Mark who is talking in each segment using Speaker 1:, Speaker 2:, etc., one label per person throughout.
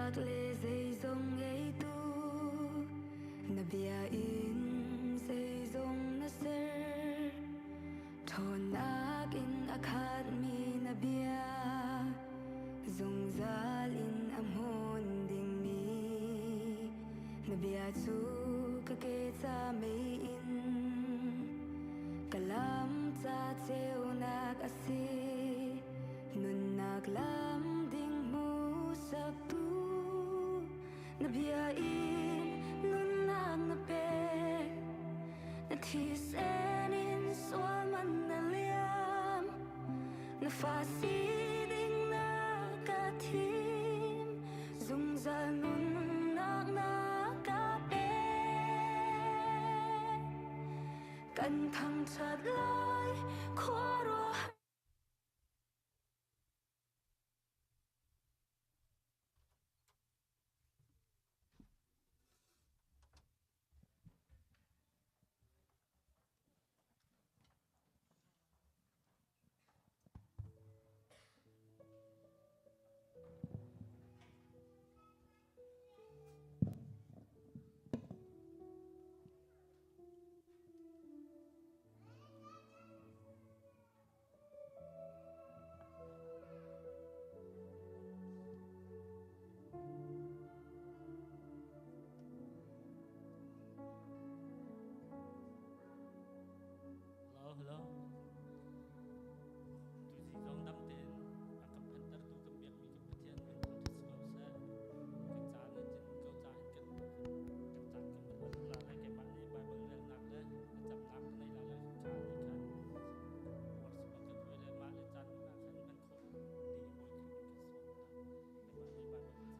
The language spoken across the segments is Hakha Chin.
Speaker 1: Nunnak le zeizong ngeitu na bia in zeizong na ser. Ṭhawnnak in a khatmi na bia zungzal in a hmun dingmi na bia cu ka ke ca mei in ka lam ca ceunak a si. Nunnak lam ding hmuhsaktu na bia in nunnak na pek. Na thisen in sual man na liam. Na fa si ding na ka thim. Zungzal nunnak na ka pek. Kan thangṭhat lai khuaruah.
Speaker 2: Hello, hello. Tuzi zong dam tein a kan phantertu kan biakmi kan Pathian min thangṭhat si ko seh. Kan caan in cin ko ca hin kan kan caan kan van hman la le keimah nih Bible relnak le thlacamnak ka nei la le kha ni khan worship a kan hruai le mah le caan ah khan hman khawh ding in Bawi Khrih min kan sawm hna.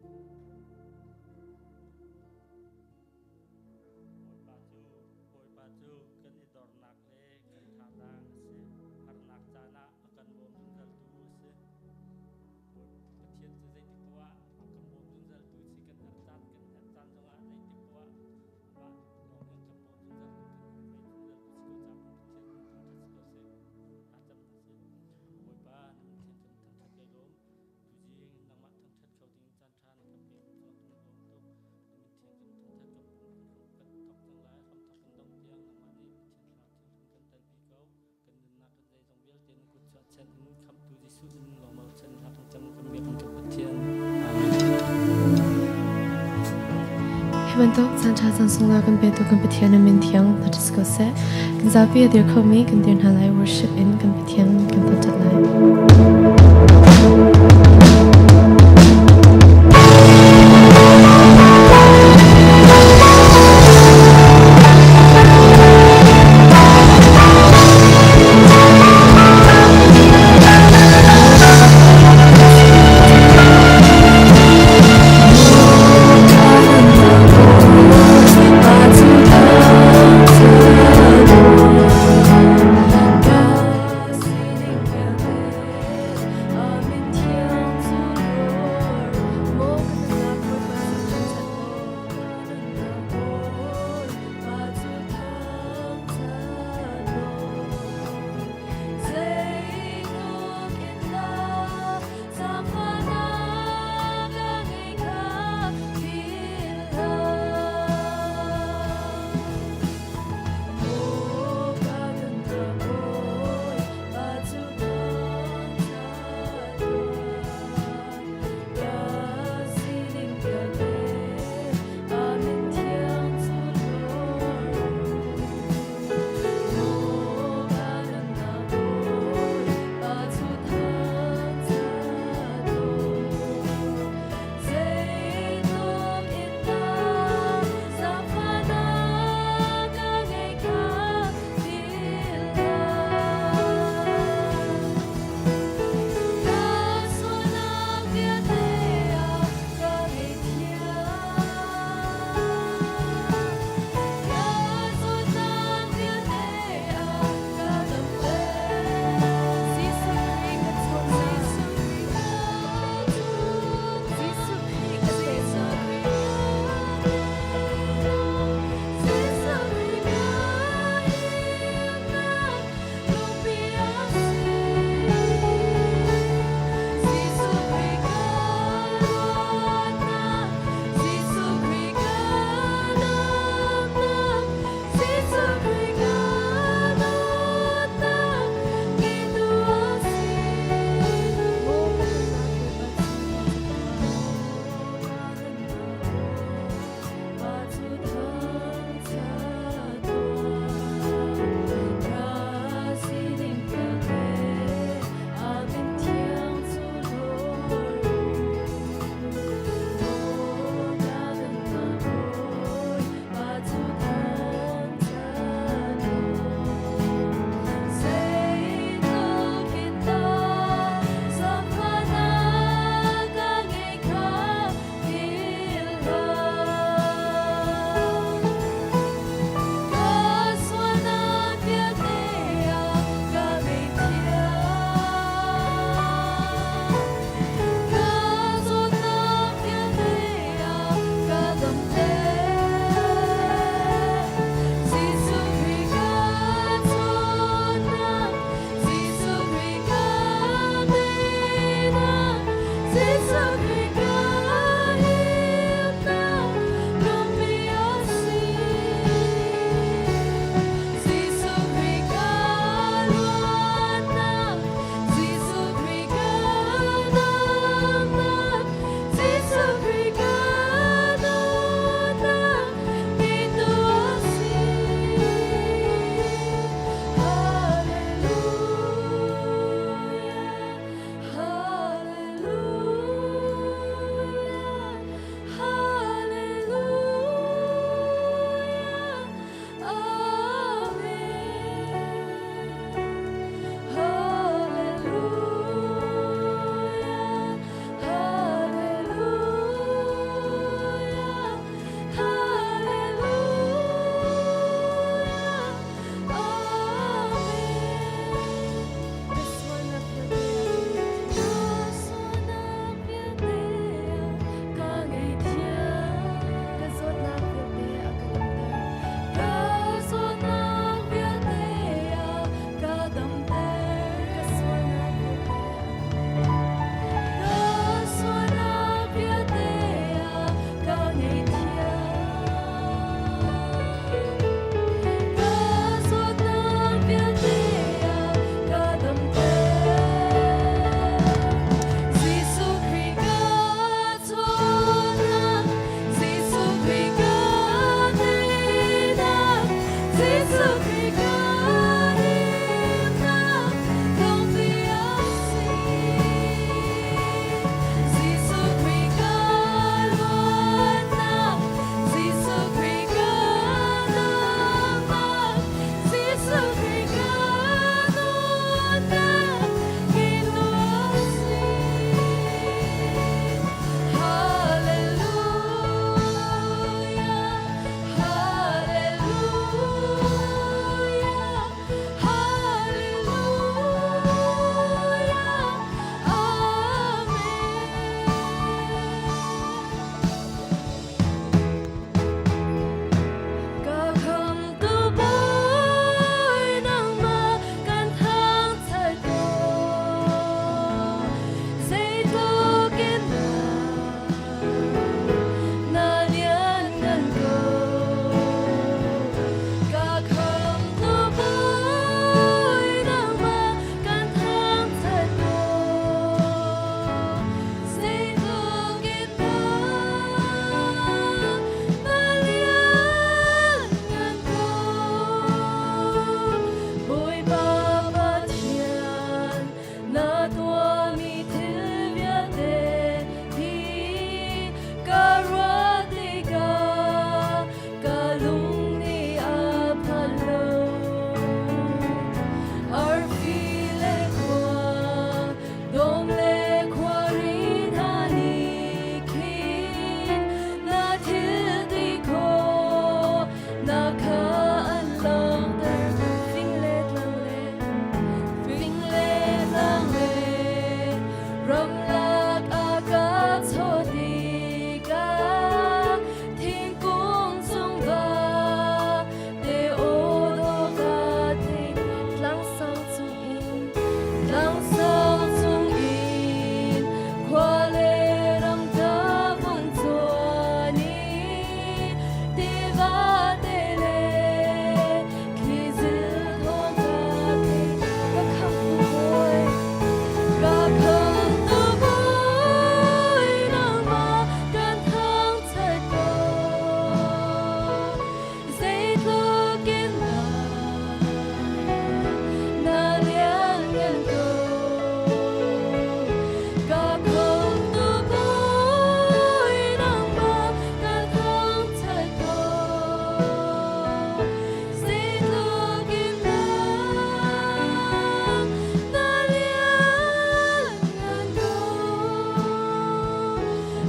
Speaker 2: Keimah nih Bible thiang relnak le thlacamnak tuah ding Bawipa cu Bawipa cu kan i dornak le kan thazaang a si. Harnak caan ah a kan bawm zungzaltu a si. Pathian cu zeitik poah ah a kan bawm zungzaltu si. Kan har caan kan herh caan zongah zeitik poah ah amah lawng hi a kan bawm zungzaltu, kan herh vei zungzaltu si ko caah Pathian min thangṭhat si ko seh. Thlacam hna sih. Bawipa, na min thiang kan thangṭhat kai lawm. Tuzing nangmah thangṭhat kho ding caan ṭha na kan pek cang kan i lawm tuk. Na min thiang kan thangṭhat kan pum kan hram kan thawk cang lai. Hramthawk in dongh tiang nangmah nih Pathian Thlarau Thianghlim kan telpi ko. Kan nunnak kan zeizong vialte na kut chuah chan in khamhtu Jesuh in lawngmau chan hna kan cam kan biak kan Pathian. Amen.
Speaker 3: Hi bantuk caan ṭha caan sunglawi kan petu kan Pathian a min thiang thangṭhat si ko seh. Kan zapi a dir khomi kan dir hna lai worship in kan Pathian kan thangṭhat lai.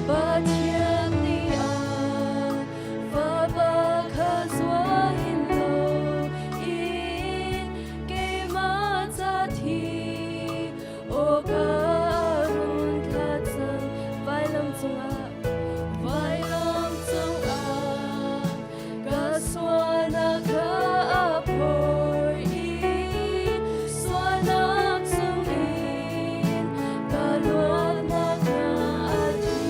Speaker 3: Pathian nih a Fapa kha zuahin lo in keimah ca thi aw ka run thla cang. Vailam cungah, vailam cungah ka sualnak kha a phor i sualnak chungin ka luatnak a thi.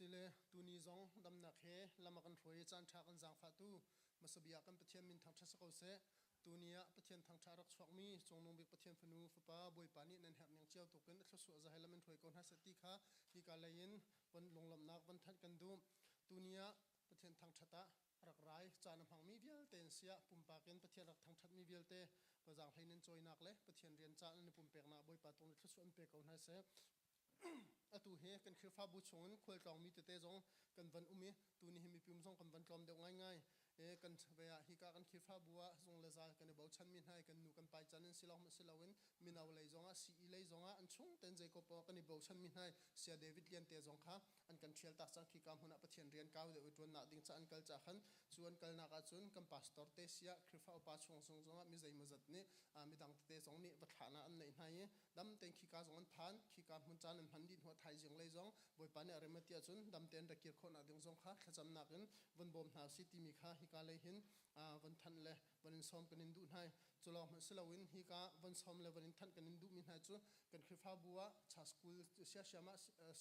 Speaker 4: Asile tuni zong damnak he lam a kan hruai i caan ṭha kan zaangfahtu hmasabia kan Pathian min thangṭhat si ko seh. Tuni ah Pathian thangṭha rak chuakmi Cungnung Bik Pathian fanu fapa Bawipa nih nan herh ning cio tukin a thluachuah zahai lam in hruai ko hna seh ti kha hika lei in von lunglawmhnak von thanh kan duh. Tuni ah Pathian thangṭhat ah rak rai caan a hmangmi vialte in siah pumpak in Pathian rak thangṭhatmi vialte pazaang hlei nan cawinak le Pathian rian caan an i pumpeknak Bawipa tung nih thluachuah an pe ko hna seh. Atu hi kan Khrihfabu chungin khualtlawngmi tete zong kan van um i tuni hi mipum zong kan van tlawm deuh ngaingai. E kan ve ah hika kan Khrihfabu ah zung le zal kan i bochanmi hna i kan nu kan pai can in si lawng si loin mino lei zongah CE lei zongah an chung ten zei ko paoh kan i bochanmi hna Sia David Lian te zong kha an kan ṭhial tak cang khika hmun ah Pathian rian kau deuh i ṭuannak ding ca an kal ca khan cu an kalnak ahcun kan pastor te siah Khrihfa upa chung zong zongah mi zeimawzat nih midang tete zong nih va thlahnak an neih hna i dam tein khika zong an phan khika hmun caan an hman dih hnuah thaizing lei zong Bawipa nih a rem a ti ahcun dam tein ra kir khawhnak ding zong kha thlacamnak in von bawm hna usih timi kha hika lei hin von thanh le von in sawm kan in duh hna. Cu lawng hmanh si loin hika von sawm le von in thanh kan in duhmi hna cu kan Khrihfabu ah cha school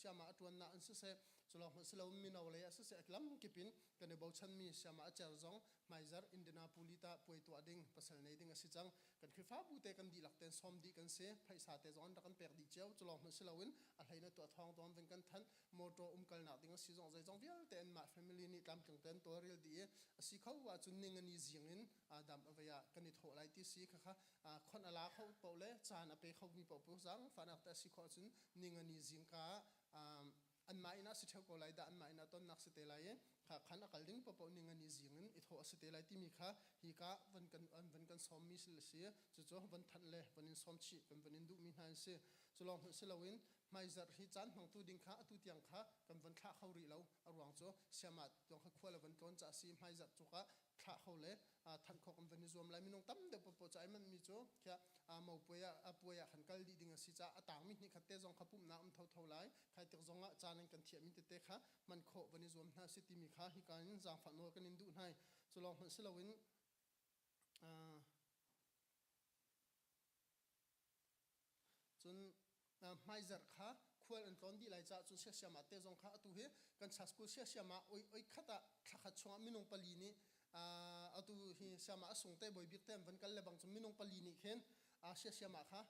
Speaker 4: siama a ṭuannak an siseh cu lawng hmanh si loin mino lei ah siseh lamkip in kan i bochanmi siama a cer zong hmaizarh Indianapolis ah puai tuah ding pasal nei ding a si cang. Kan Khrihfabu te kan dihlak ten sawm dih kan si. Phaisa te zong an rak kan pek dih cio. Cu lawng hmanh si loin a hlei na tuah thawng zong van kan thanh. Motor umkalnak ding a si zong zeizong vialte anmah family nih tlamtling ten tawlrel dih i a si kho ahcun ning ani zing in dam a vei ah kan i thawh lai ti si khakha khonh a la kho paoh le caan a pe kho mi paoh pu zaangfahnak te a si khawh ahcun ning ani zing ka ah anmah inn ah si ṭheo ko lai dah anmah inn ah tonnak si te lai i kha khan a kal ding paohpaoh ning ani zing in i thawh a si te lai timi kha hi ka van kan van kan sawmmi si si cucu van thanh le van in sawm chih kan van in duhmi hna an si cu lawng hmanh si loin hmaizarh hi caan hmangtu ding kha atu tiang kha kan van thlah kho rih lo a ruang cu siama tiang kha khua le van tlawn ca si hmaizarh cuk ah thlah kho le thanh kho kan van i zuam lai minung tam deuh popo ca ai manh mi cu khia mo puai ah puai ah khan kal dih ding a si ca a tang mi hnih khat te zong kha pumhnak um tho tho lai khai tik zong ah caan in kan thiah mi tete kha man khawh van i zuam hna si timi kha hika in zaangfah nawl kan in duh hnai cu lawng hmanh si loin Cun hmaizarh kha khual an tlawn dih lai caah cun siasiam ah te zong kha atu hi kan cha school siasiam ah oi oi khat ah thla khat chungah minung pali nih atu hi siam ah a sung te bawi bik te an van kal le bang cun minung pali nih khin siasiam ah kha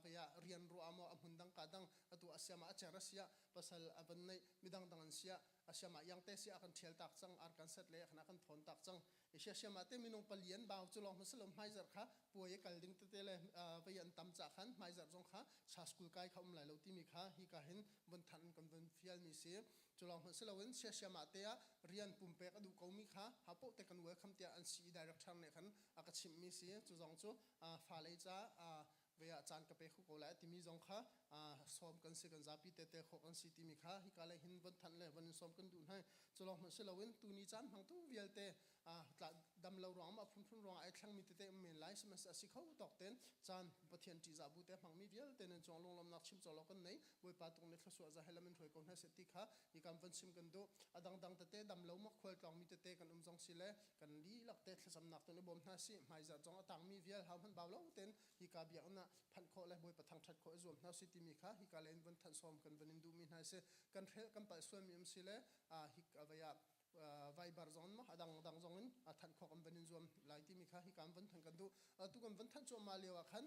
Speaker 4: vei ah rian ruah maw a hmun dang ka dang atu a siam ah a cer a sia pasal a van nei midang dang an sia a siam ah yang te sia a kan thial tak cang ar kan set le khana kan thawn tak cang Siasiam ah te minung pali an bau cu lawng hmasa lo hmaizarh kha puai i kal ding tete le vei an tam ca khan hmaizarh zong kha cha school kai kha um lai lo timi kha hi ka hin von thanh kan von fial mi si. Cu lawng hmanh si loin siasiam ah te ah rian pumpek a duh ko mi kha ha poh te kan welcome tiah an CE director nih khan a ka chimh mi si. Cu zong cu fa lei ca ve ah caan ka pe kho ko lai timi zong kha sawm kan si kan zapi tete khawh kan si timi kha hika lei hin von thanh le von in sawm kan duh hna cu lawng hmanh si loin tuni caan hmangtu vialte tla dam lo ruang ah phunphun ruang ai thlangmi tete um men lai sihmanhsehlaw a si kho tawk ten caan Pathian ṭihzah bu te hmangmi vialte nan chuang lunglawmnak chim cawk lo kan nei Bawipa tung le thluachuah za he lam in hruai ko hna seh ti kha hi kan von chim kan duh a dangdang tete dam lo mak khual tlawngmi tete kan um zong si le kan lilak te thlacamnak tun i bawm hna si hmaizarh zong a tangmi vial hau hmanh bau lo ten hika biakinn ah phanh khawh le Bawipa thangṭhat khawh i zuam hna si timi kha hika len von thanh sawm kan van in duhmi hna si kan hrelh kan palh sualmi um si le hik vei ah Viber zong in a dang dang zong in thanh khawh kan van in zuam lai timi kha hika van thanh kan duh tu kan van thanh cuahmah lio ah khan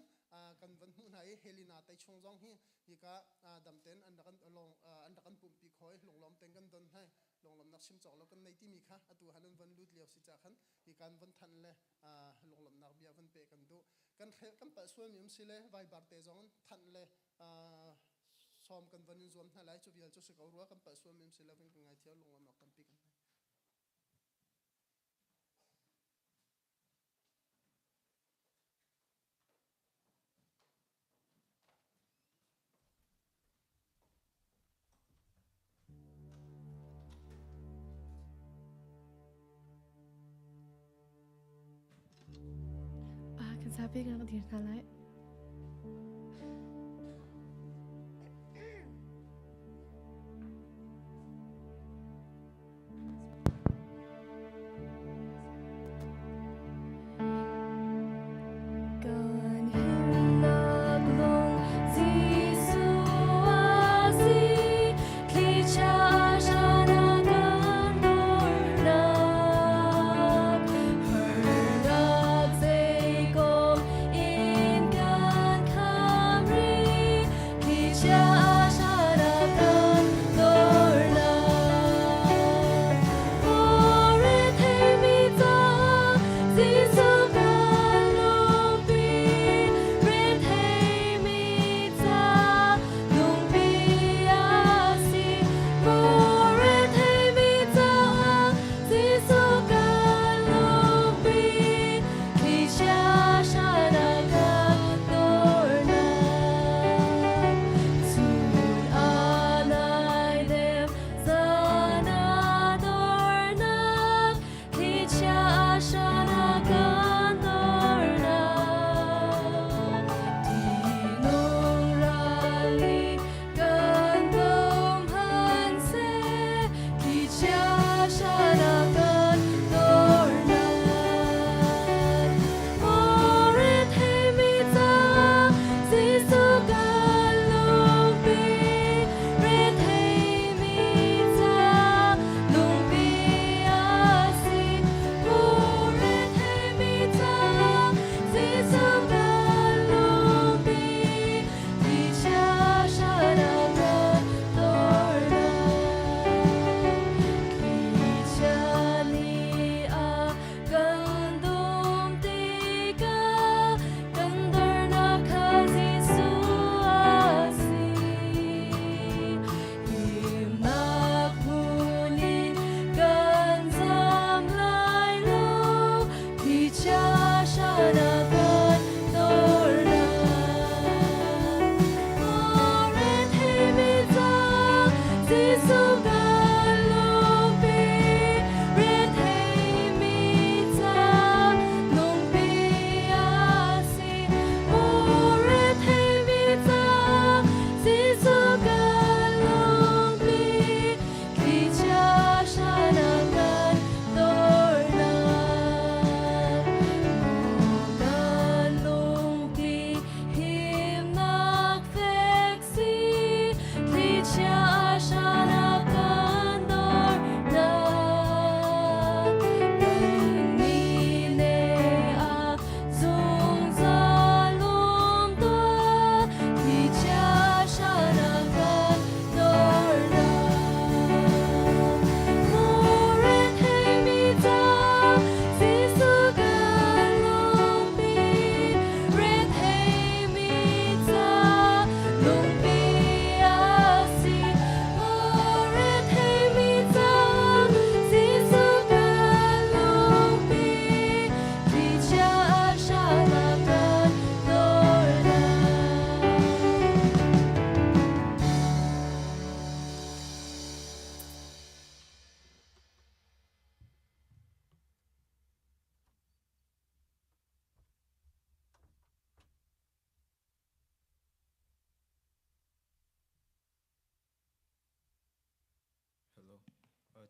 Speaker 4: kan van hmuh hna i Helena Teichung zong hi hika damten an rak an rak an pumpi khoi lunglawm ten kan don hna lunglawmnak chim cawk lo kan nei timi kha atu han an van lut lio si ca khan hi kan van thanh le lunglawmhnak bia van pe kan duh kan hrelh kan palh sualmi um si le Viber te zong thanh le sawm kan van in zuam hna lai cu vial cu si ko rua kan palh sualmi um si le van kan ngai thiam lunglawmhnak tampi kan nei.
Speaker 3: Kan zapi kan dir hna lai. Kan himnak lung Jesuh a si, thlichia a hran.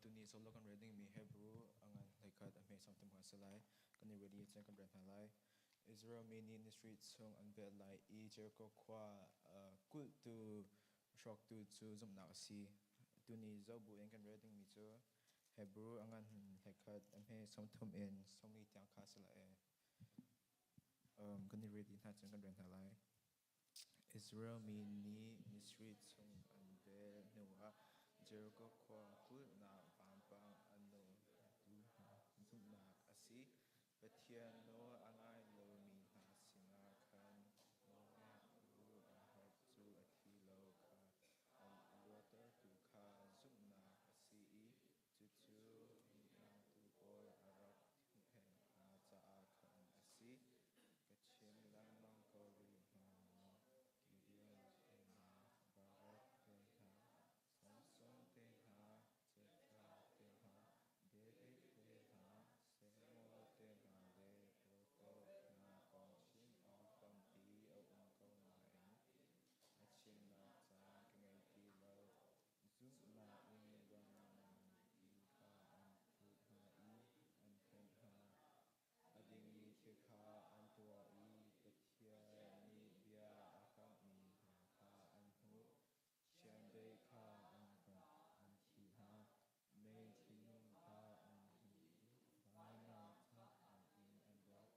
Speaker 5: Tuni solo kan rel dingmi Hebrew a ngan hleikhat a hme sawmthum kha a si lai. Kan i ready cun kan rel hna lai. Israel mi nih ni sarih chung an velh lai i Jericho khua kulhtu hrawktu cu zumhnak a si. Tuni zoh buin kan rel dingmi cu Hebrew a ngan hleikhat a hme 30 in 40 tiang kha a si lai. Kan i ready hna cun kan rel hna lai. Israel mi nih ni sarih chung an vel hnuah Jericho khua kulhnak vampang a nawltu hna zumhnak a si. Pathian nawl a ngai lomi hna sinah khan nawlngeitu Rahab cu a thi lo kha a luattertu kha zumhnak a si i cucu mi pawl a rak huhphenh hna caah khan a si. Ka chim lengmang ko rih hnga maw? Gideon te hna, Barak te hna, Samson te hna, Jephthah te hna, David te hna, Samuel te hna le profet hna kong chim awk tampi a um ko nain a chimnak caan ka ngei ti lo. Zumhnak in ram nganpi kha an phut hna i an phenh hna. A dingmi thil kha an tuah i Pathian nih bia a kamhmi hna kha an hmuh. Chiandeih kha an thi hna, mei thinung kha an hmuh i vainam thahnak in an rawk.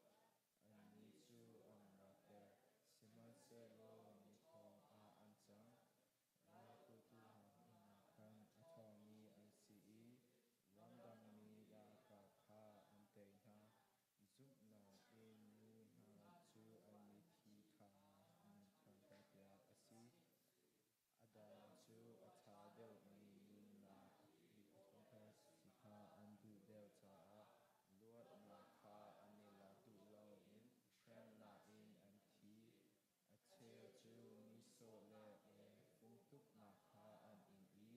Speaker 5: Annih cu an rak der, sihmanhsehlaw mi thawng ah an cang. Ralkultu hna hmuhnak khan a ṭhawngmi an si i ramdangmi ralkap kha an tei hna. Zumhnak in nu hna cu an mithi kha an ṭhanterpiak a si. A dang cu a ṭha deuhmi nunnak a si kha an duh deuh caah luatnak kha an i lak duh loin hremnak in an thi. A cheu cu nihsawh le fungtuknak kha an in i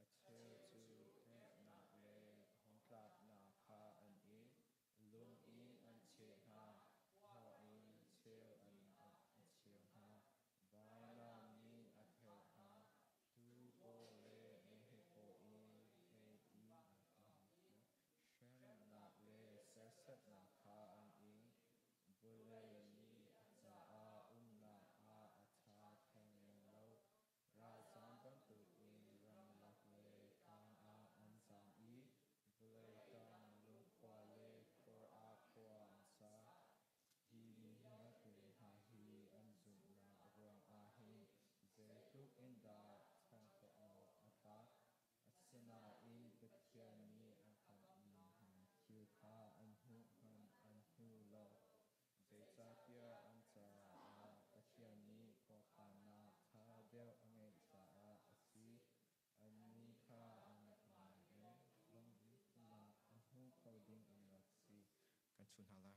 Speaker 5: a cheu cu temhnak le thongtlaknak kha an in. Lung in an cheh hna, thaw in cheu an cheu hna, vainam nih a thelh hna, tuu paw le meheh paw in mei in a hna. Hremnak le serhsatnak kha an ing. Vawlei nih a caah umnak ah a ṭha theng lem lo. Ralzam bantukin ramlak le tlang ah an zam i vawlei tang lungkhua le khor ah khua an sa. Hi mi vialte hna hi an zumhnak ruangah hin zeitluk in dah thangṭhat awk a tlak. Asinain Pathian nih a kamhmi hna thil kha an hmuh hmanh an hmu lo. Zeicahtiah an caah Pathian nih khuakhannak ṭha deuh a ngeih caah a si. Annih kha an hmai in lungtlinnak a hmu kho ding an rak si. Kan chun hna lai.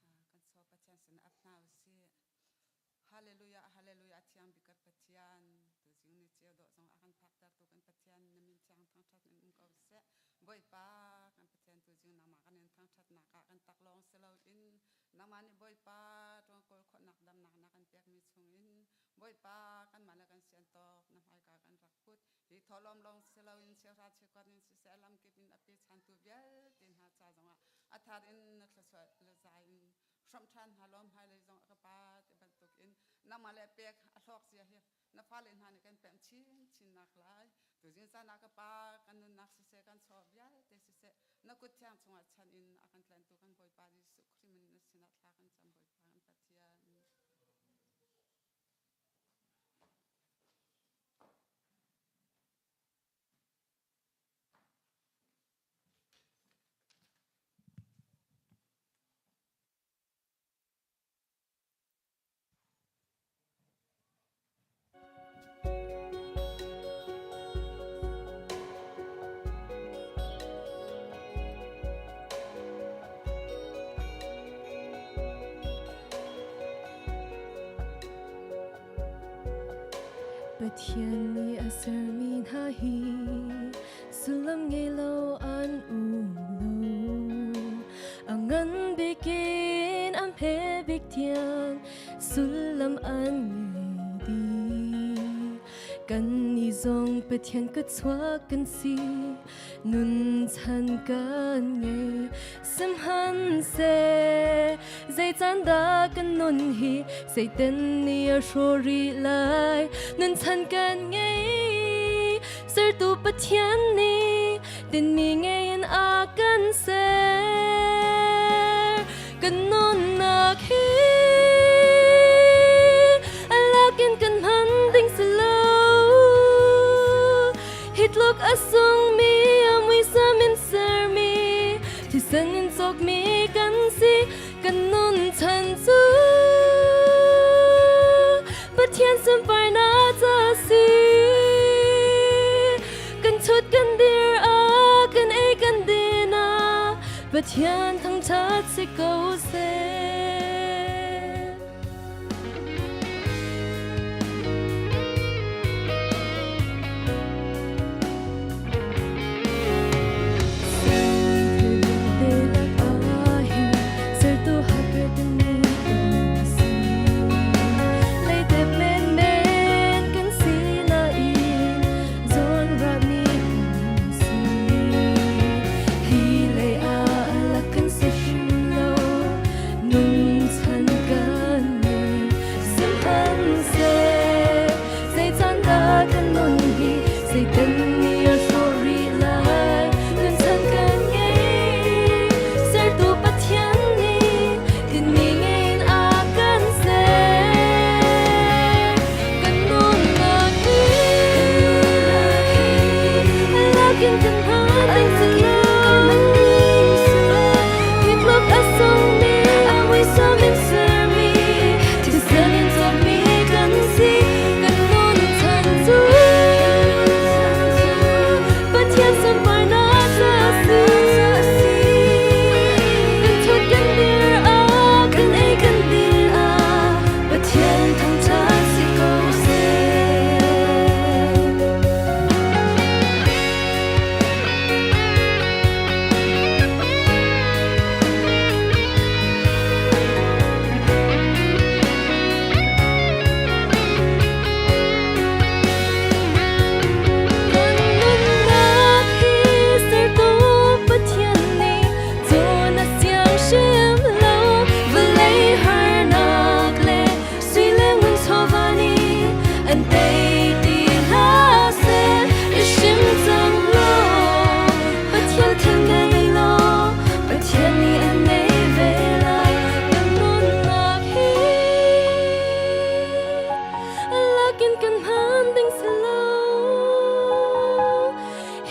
Speaker 6: Kan so Pathian sin ap hna usih. Hallelujah, hallelujah, thiang bik kan Pathian. Tuzing ni ceu dawh zong a kan phakter tu kan Pathian na min thiang thangthat in um ko seh. Bawipa kan Pathian tuzing nangmah kan in thangthat nak ah kan tak lawng si loin nangmah nih Bawipa tuan kawl khawhnak damnak na kan pekmi chungin Bawipa kanmah le kan sian tawk na hmaika kan rak put. Hi thawhlawm lawng si loin cheuhra cheukat in siseh lamkip in a pechantu vialte hna ca zongah a thar in na thluachuah le zai in hrawmh ṭhan hna law hmailei zong a ka pa ti bantuk in nangmah le pek a hlawk zia hi na fale hna nih kan pemh chinchin nak lai. Tuzing caan ah ka pa kan nunnak siseh kan chaw vialte siseh na kut thiang chungah chan in a kan tlantu kan Bawipa Jesuh Khrih min na sinah thla kan cam Bawipa kan Pathian.
Speaker 3: Pathian nih a sermi hna hi sullam ngei lo an um lo. A ngan bik in an phe bik tiang sullam an ngei dih. Kannih zong Pathian ka chuak kan si, nun chan kan ngei. Sihmanhseh zei caan dah kan nun hi Satan nih a hrawh rih lai. Nun chan kan ngei, sertu Pathian nih tinhmi ngei in a kan ser. Kan nunnak hi a lakin kan hman ding si lo. Hi tluk a sungmi a muisam in sermi thisen in cawkmi kan si kan nun chan cu Pathian sunparnak ca si. Kan chut kan dir ah kan ei kan din ah Pathian thangṭhat si ko seh.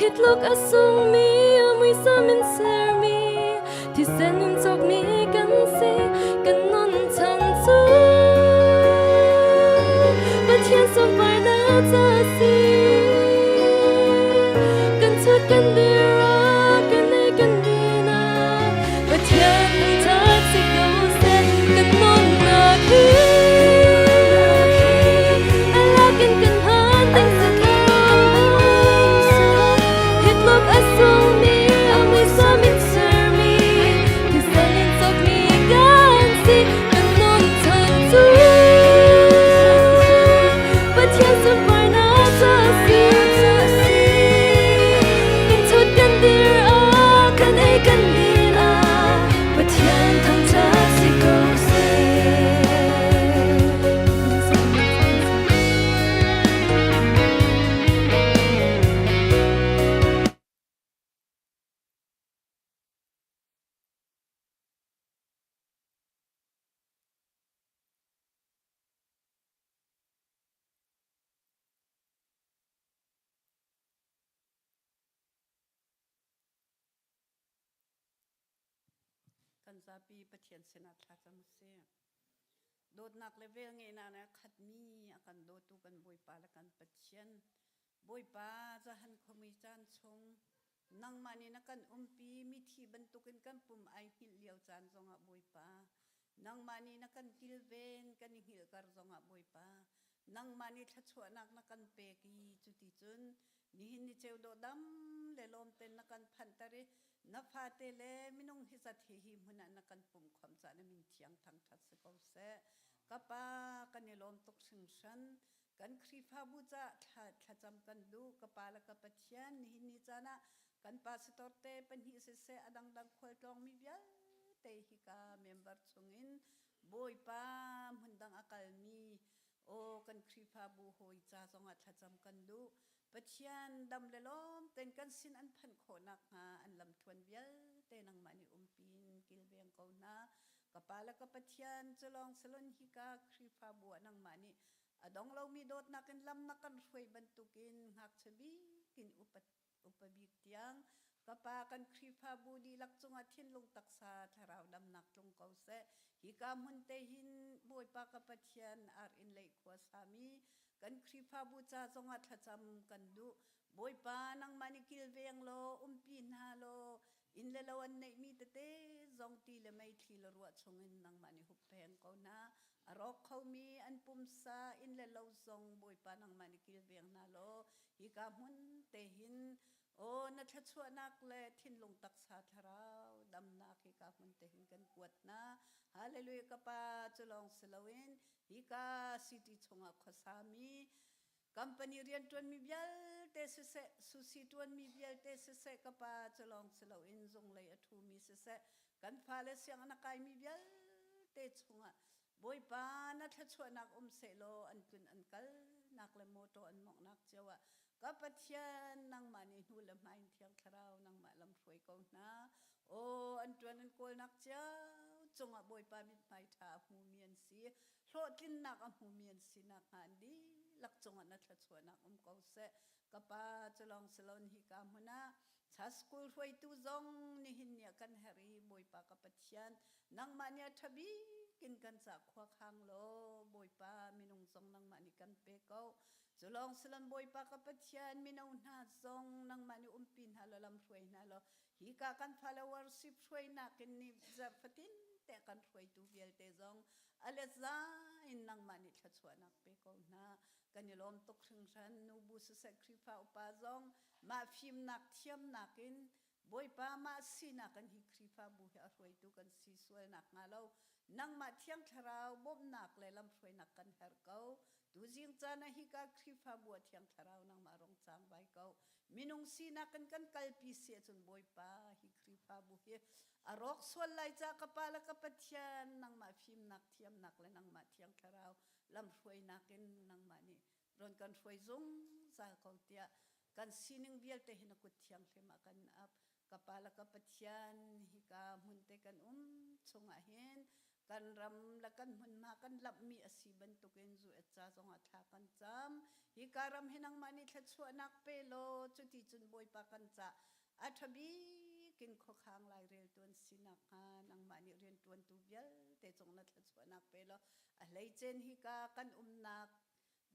Speaker 3: Hitluk a sungmi a muisam in sermi thisen in cawkmi kan si kan nun chan cu Pathian sunparnak ca si kan chut kan dir ah kan ei kan din ah Pathian thangṭhat si ko seh kan nunnak hi a lakin kan hman ding si lo hi tluk a sungmi a muisam in sermi thisen in cawkmi kan si kan nun chan cu Pathian sunparnak ca si kan chut kan dir ah kan ei kan din ah Pathian thangṭhat si ko seh.
Speaker 7: Kan zapi Pathian sinah thlacam usih. Dawtnak le velngeihnak in a khatmi a kan dawtu kan Bawipa le kan Pathian Bawipa zahan khuami caan chung nangmah nih na kan umpi mithi bantukin kan pum ai hngilh lio caan zongah Bawipa nangmah nih na kan kilven kan i hngilh kar zongah Bawipa. Nangmah nih thluachuahnak na kan pek i cuticun nihin ni ceu dawh dam le lawm ten na kan phanhter i na fate le minung hi zat hi hi hmun ah na kan pumkhawmh caah na min thiang thangṭhat si ko seh. Ka Pa, kan i lawm tuk hringhran. Kan Khrihfabu caah thla, thlacam kan duh. Ka Pa le ka Pathian, nihin ni caan ah kan pastor te pahnih siseh, a dangdang khualtlawngmi vialte hika member chungin Bawipa hmundang a kalmi aw kan Khrihfabu hawi ca zongah thlacam kan duh. Pathian dam le lawm tein kan sin an phanh khawh nakhnga an lamthluan vialte nangmah nih umpi in kilveng ko hna. Ka Pa le ka Pathian cu lawng salon hika Khrihfabu ah nangmah nih a dong lomi dawtnak in lam na kan hruai bantukin ngakchia bik in upat upa bik tiang ka Pa kan Khrihfabu dihlak cungah thinlung taksa thlarau damnak tlung ko seh. Hika hmun te hin Bawipa ka Pathian ar in lei khua sami kan Khrihfabu ca zongah thlacam kan duh. Bawipa nangmah nih kilveng law umpi hna law inn le lo an neihmi tete zong ti le meithli le ruah chungin nangmah nih huppheng ko hna. A rawk khomi an pumsa inn le lo zong Bawipa nangmah nih kilveng hna law hika hmun te hin aw na thluachuahnak le thinlung taksa thlarau damnak hika hmun te hin kan kuat hna. Hallelujah ka Pa cu lawng si loin hika city chungah khuasami company rianṭuanmi vialte siseh susi ṭuanmi vialte siseh ka pa cu lawng si loin zunglei a ṭhumi siseh kan fale sianginn a kaimi vialte chungah Bawipa na thluachuahnak um sehlaw an tlun an kalnak le mawṭaw an mawnghnak cio ah ka Pathian nangmah nih hnu le hmai in Thiang Thlarau nangmah lam hruai ko hna. Aw an ṭuan an kawlnak cio cungah Bawipa mithmai ṭha a hmumi an si, hlawhtlinnak a hmumi an si nakhnga an dihlak cungah na thluachuahnak um ko seh. Ka Pa cu lawng si loin hika hmun ah Cha school hruaitu zong nihin ni ah kan herh i Bawipa ka Pathian nangmah nih a ṭha bik in kan ca khua khang law Bawipa minung zong nangmah nih kan pe ko. Cu lawng si loin Bawipa ka Pathian mino hna zong nangmah nih umpi hna law lam hruai hna law hika kan fale worship hruainak in ni zarh fatin te kan hruaitu vialte zong a let za in nangmah nih thluachuahnak pe ko hna. Kan i lawm tuk hringhran nubu siseh Khrihfa upa zong mah fimnak thiamnak in Bawipa mah sinak in hi Khrihfabu hi a hruaitu kan si sual nakhnga lo nangmah Thiang Thlarau bawmhnak le lamhruainak kan herh ko. Tuzing caan ah hika Khrihfabu ah Thiang Thlarau nangmah rong cang vai ko. Minung sinak in kan kalpi si ahcun Bawipa hi Khrihfabu hi a rawk sual lai ca ka Pa le ka Pathian nangmah fimnak thiamnak le nangmah Thiang Thlarau lamhruainak in nangmah nih ron kan hruai zungzal ko tiah kan sining vialte hi na kut thianghlim ah kan ap. Ka Pa le ka Pathian hika hmun te kan um chungah hin kan ram le kan hmunhma kan lamhmi a si bantukin zu et ca zongah thla kan cam. Hika ram hi nangmah nih thluachuahnak pe law cuti cun Bawipa kan cah a ṭha bik in khuakhang laireltu an si nakhnga nangmah nih rianṭuantu vialte cung na thluachuahnak pe law a hleicen hika kan umnak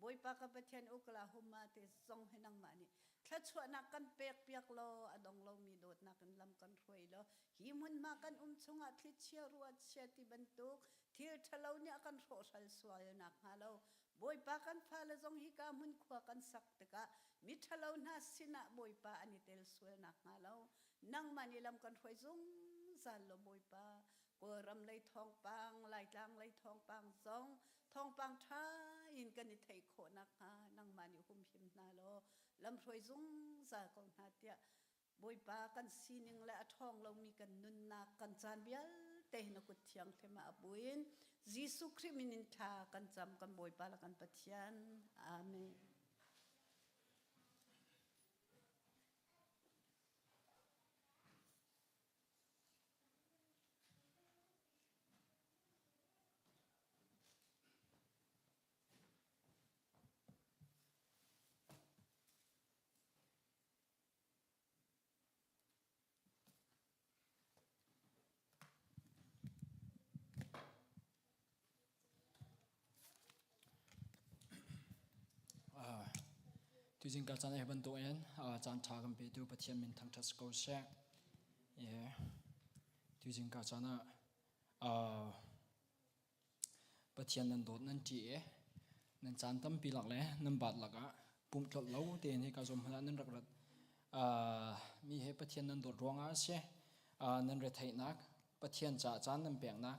Speaker 7: Bawipa ka Pathian Oklahoma te zong hi nangmah nih thluachuahnak kan pek piak law a dong lomi dawtnak in lam kan hruai law hi hmunhma kan um chungah thlichia ruahchia ti bantuk thil ṭhalo nih a kan hrawhhral sual nakhnga lo Bawipa kan fale zong hika hmun khua kan sak tikah miṭhalo hna sinah Bawipa an i tel sual nakhnga lo nangmah nih lam kan hruai zungzal law Bawipa Kawlram lei thawngpang, Laitlang lei thawngpang zong thawngpang ṭha in kan i theih khawh nakhnga nangmah nih humhim hna law lamhruai zungzal ko hna tiah Bawipa kan sining le a ṭhawng lomi kan nunnak kan caan vialte hi na kut thianghlim ah a buin Jesuh Khrih min in thla kan cam kan Bawipa le kan Pathian. Amen.
Speaker 8: Tuzing ka caan hi bantukin caan ṭha kan petu Pathian min thangṭhat si ko seh. Tuzing ka caan ah Pathian nan dawt nan ṭih i. Nan caan tampi lak le nan baat lakah pumh tlolh lo tein hika zawn hmanh ah nan rak rat. Mi he Pathian nan dawt ruangah a si. Nan retheihnak, Pathian caah caan nan peknak,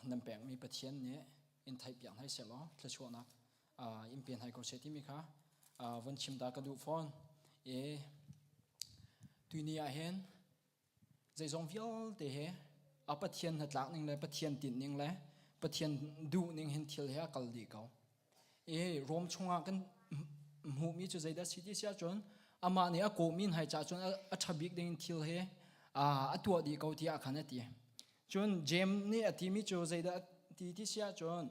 Speaker 8: nan pekmi Pathian nih in theihpiak hnai sehlaw thluachuahnak in pe hnai ko seh timi kha von chim ta ka duh fawn. E tuini ah hin zeizong vialte he a Pathian hnatlak ning le Pathian tinh ning le Pathian duh ning hin thil he a kal dih ko. E Rom chungah kan hmuhmi cu zeidah si ti si ahcun amah nih a kawhmi hna caah cun a ṭha bik ding thil he a tuah dih ko tiah khan a ti. Cun Jeim nih a timi cu zeidah ti ti si ahcun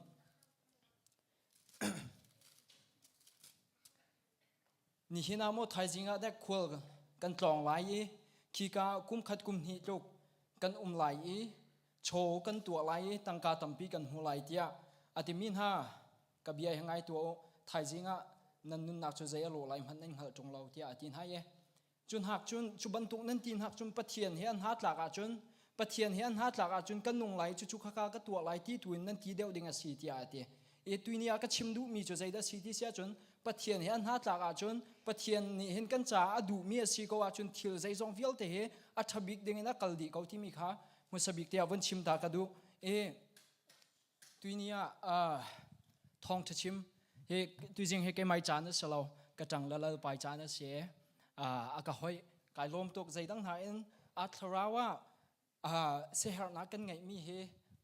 Speaker 8: Nihin ah maw thaizing ah dek khual kan tlawng lai i khika kum khat kum hnih tluk kan um lai i chaw kan tuah lai i tangka tampi kan hmu lai tiah a timi hna ka bia hi ngai tuah u thaizing ah nan nunnak cu zei a lawh lai hmanh nan hngalh ṭung lo tiah a ti hna i Cu hnak cun cu bantuk nan ti hnak cun Pathian he an ha tlak ahcun Pathian he an ha tlak ahcun kan nung lai cucu khaka ka tuah lai ti tu in nan ti deuh ding a si tiah a ti. E tuini ah ka chim duhmi cu zeidah si ti si ahcun Pathian he an ha tlak ahcun Pathian nih hin kan caah a duhmi a si ko ahcun thil zeizong vialte hi a ṭha bik ding in a kal dih ko timi kha hmasa bik te ah vun chim ta ka duh. E Tuini ah thawngṭha chim hi tuizing hi keimai caan a si lo ka ṭang le lalpai caan a si a ka hoih kai lawm tuk zeidang hna in a thlarau ah siaherhnak kan ngeihmi hi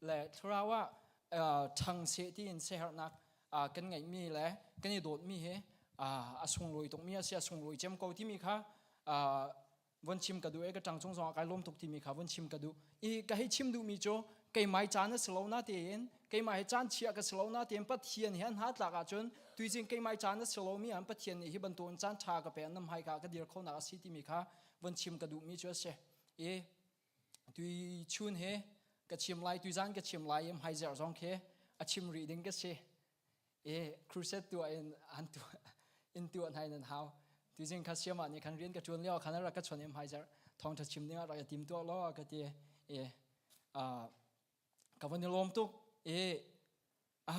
Speaker 8: le thlarau ah ṭhang seh tiin siaherhnak kan ngeihmi le kan i dawtmi hi a sunglawi tukmi a si a sunglawi cem ko timi kha von chim ka duh e ka ṭang cung zongah kai lawm tuk timi kha von chim ka duh i ka hei chim duhmi cu keimai caan a si lo na tein keimah hi caan chia ka si lo na tein Pathian he an ha tlak ahcun tuizing keimai caan a si lomi an Pathian nih hi bantukin caan ṭha ka pek nam hai ka ka dir kho nak a si timi kha von chim ka duhmi cu a si i tui chun he ka chim lai tuizan ka chim lai i hmaizer zong khi a chim rih ding ka si e crusade tuah in an tuah in tuah hna in an hau tuzing kha siama nih khan rian ka tuan lio khan rak ka chon em haizer thong tha chim ding ah rak tim tuah lo ka ti e a ka van i lawm tuk e a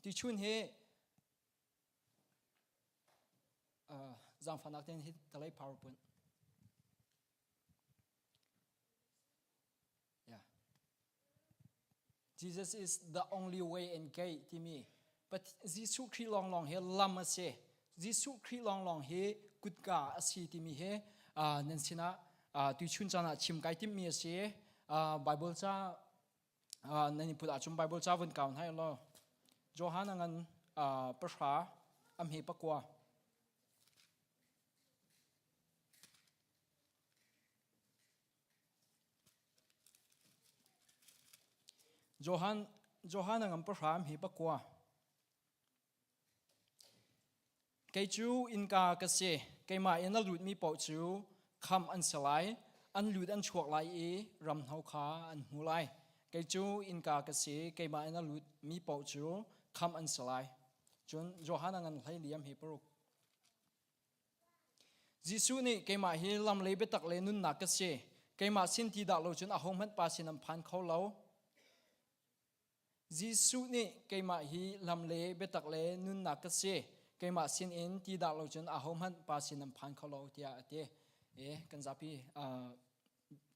Speaker 8: ti chun he zangfanak ten hi talai powerpoint Yeah. Jesus is the only way and gate timi Jesuh Khrih lawnglawng hi lam a si. Jesuh Khrih lawnglawng hi kutka a si timi hi nan sinah tuichun caan ah chim kai timmi a si. Bible ca nan i put ahcun Bible ca vun kau hna law Johan a ngan pahra a hme pakua. Johan Johan a ngam pahram hi pakua. Kei cu innka ka si. Keimah in a lutmi paoh cu khamh an si lai. An lut an chuak lai i ramhno kha an hmu lai. Kei cu innka ka si. Keimah in a lutmi paoh cu khamh an si lai. Cun Johan a ngan hlei liam hi paruk. Jesuh nih keimah hi lam le biatak le nunnak ka si. Keimah sin ti dah lo cun ahohmanh Pa sin an phan kho lo. Jesuh nih keimah hi lam le biatak le nunnak ka si. Keimah sin in ti dah lo cun ahohmanh Pa sin an phan kho lo tiah a ti. E kan zapi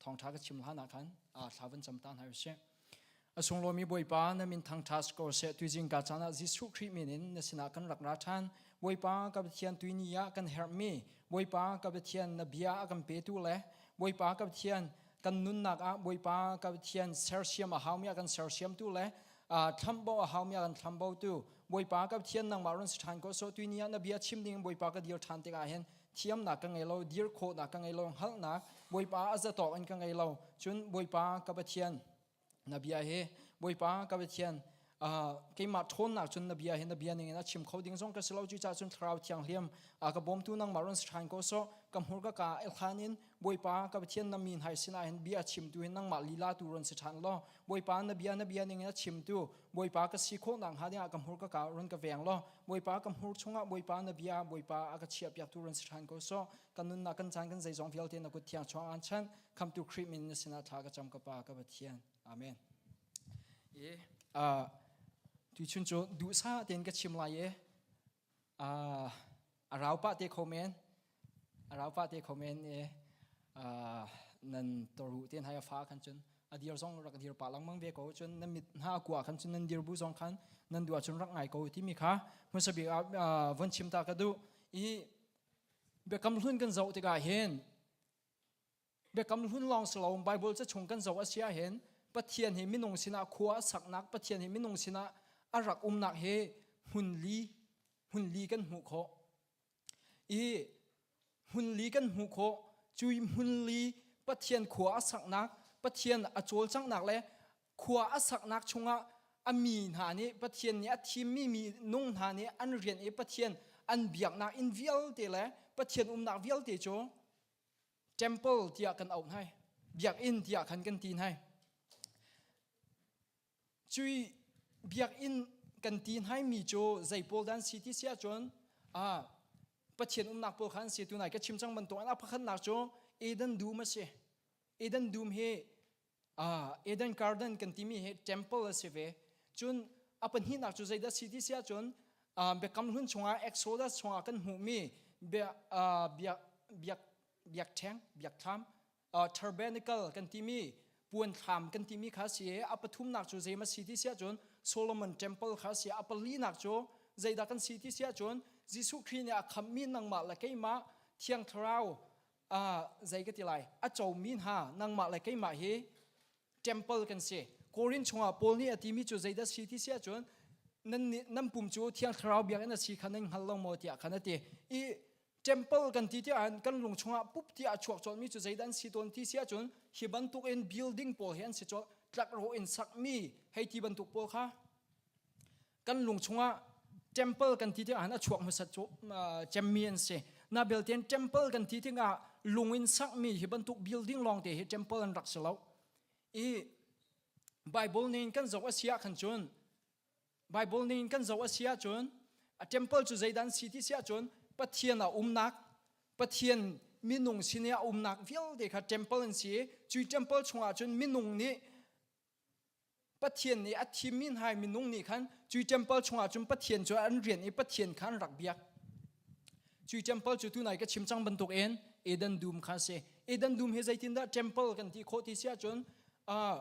Speaker 8: thawngṭha ka chim hlan ah khan thla van cam ta hna usih. A sunglawimi Bawipa na min thangṭha ko seh tuizing ka caan ah Jesuh Khrih min in na sinah kan rak ra ṭhan. Bawipa ka Pathian tuini ah kan herhmi Bawipa ka Pathian na bia a kan petu le Bawipa ka Pathian kan nunnak ah Bawipa ka Pathian sersiam a haumi a kan sersiamtu le thlambo a haumi a kan thlambotu Bawipa ka Pathian nangmah run si ṭhan ko sawh tuini ah na bia chim ding Bawipa ka dir ṭhan tikah hin thiamnak ka ngei lo dir khawhnak ka ngei lo hngalhnak Bawipa a zatawk in ka ngei lo cun Bawipa ka Pathian na bia hi Bawipa ka Pathian keimah ṭhawnnak cun na bia hi na bia ningin a chim kho ding zong ka si lo cucaah cun thlarau thianghlim ka bawmtu nangmah run si ṭhan ko sawh ka hmur ka ka hlan in Bawipa ka Pathian na mi hna sinah hin bia chimtu hin nangmah lila tu run si ṭhan law Bawipa na bia na bia ningin a chimtu Bawipa ka si khawh nak hnga dingah ka hmur ka ka run ka veng law Bawipa ka hmur chungah Bawipa na bia Bawipa a ka chiahpiaktu run si ṭhan ko sawh kan nunnak kan caan kan zeizong vialte na kut thiang chuang aan chanh khamtu Khrih min na sinah thla ka cam ka pa ka Pathian amen. E, uh, Tuchun cu duhsah tein ka chim lai i a rau pah te kho men. A rau pah te kho men i nan toru ten hai a fa khan cun a dir zong rak dir pah lengmang ve ko cun nan mit hna kua khan cun nan dir bu zong khan nan duh ahcun rak ngai ko timi kha hmasa bik ah von chim ta ka duh i biakam hlun kan zoh tikah hin Biakam hlun lawng si lo Bible ca chung kan zoh a si ahhin Pathian hi minung sinah khua a saknak Pathian hi minung sinah a rak umnak hi hmun li hmun li kan hmuh khawh. I hmun li kan hmuh khawh cui hmun li Pathian khua a saknak Pathian a cawlcanghnak le khua a saknak chungah a mi hna nih Pathian nih a thimmi mi nung hna nih an rian i Pathian an biaknak inn vialte le Pathian umnak vialte cu temple tiah kan auh hnai biakinn tiah khan kan ti hnai cui biakinn kan ti hnai mi cu zei pawl dan si ti si ahcun a Pathian umnak pawl khan si tunai ka chim cang bantuk an a pakhatnak cu Eden dum a si Eden dum hi Eden Garden kan timi hi temple a si ve cun a pahnihnak cu zeidah si ti si ahcun Biakam Hlun chungah Exodus chungah kan hmuhmi biak biak biakṭheng biakthlam tabernacle kan timi puanthlam kan timi kha si i a pathumnak cu zei ma si ti si ahcun Solomon temple kha si a palinak cu zeidah kan si ti si ahcun Jesuh Khrih nih a khamhmi nangmah le keimah Thiang Thlarau zei ka ti lai a comi hna nangmah le keimah hi temple kan si. Korin chungah Paul nih a timi cu zeidah si ti si ahcun nan nan pum cu Thiang Thlarau biakinn a si kha nan hngal lo maw tiah khan a ti. I temple kan ti tiah kan lung chungah pup tiah a chuak colhmi cu zeidah an si tawn ti si ahcun hi bantuk in building pawl hi an si colh tlakrawh in sakmi hei ti bantuk pawl kha kan lung chungah temple kan ti tikah a chuak hmasat cu cemmi an si na belten temple kan ti tikah lung in sakmi hi bantuk building lawng te hi temple an rak si lo i Bible ning kan zoh a si ah khan cun Bible ning kan zoh a si ahcun a temple cu zeidan si ti si ahcun Pathian a umnak Pathian minung sin i a umnak vialte kha temple an si i cui temple chungah cun minung nih Pathian nih a thimmi hna minung nih khan cui temple chungah cun Pathian cu an rian i Pathian kha an rak biak. Cui temple cu tunai ka chim cang bantuk in Eden dum kha a si. Eden dum hi zeitindah temple kan ti khawh ti si ahcun uh,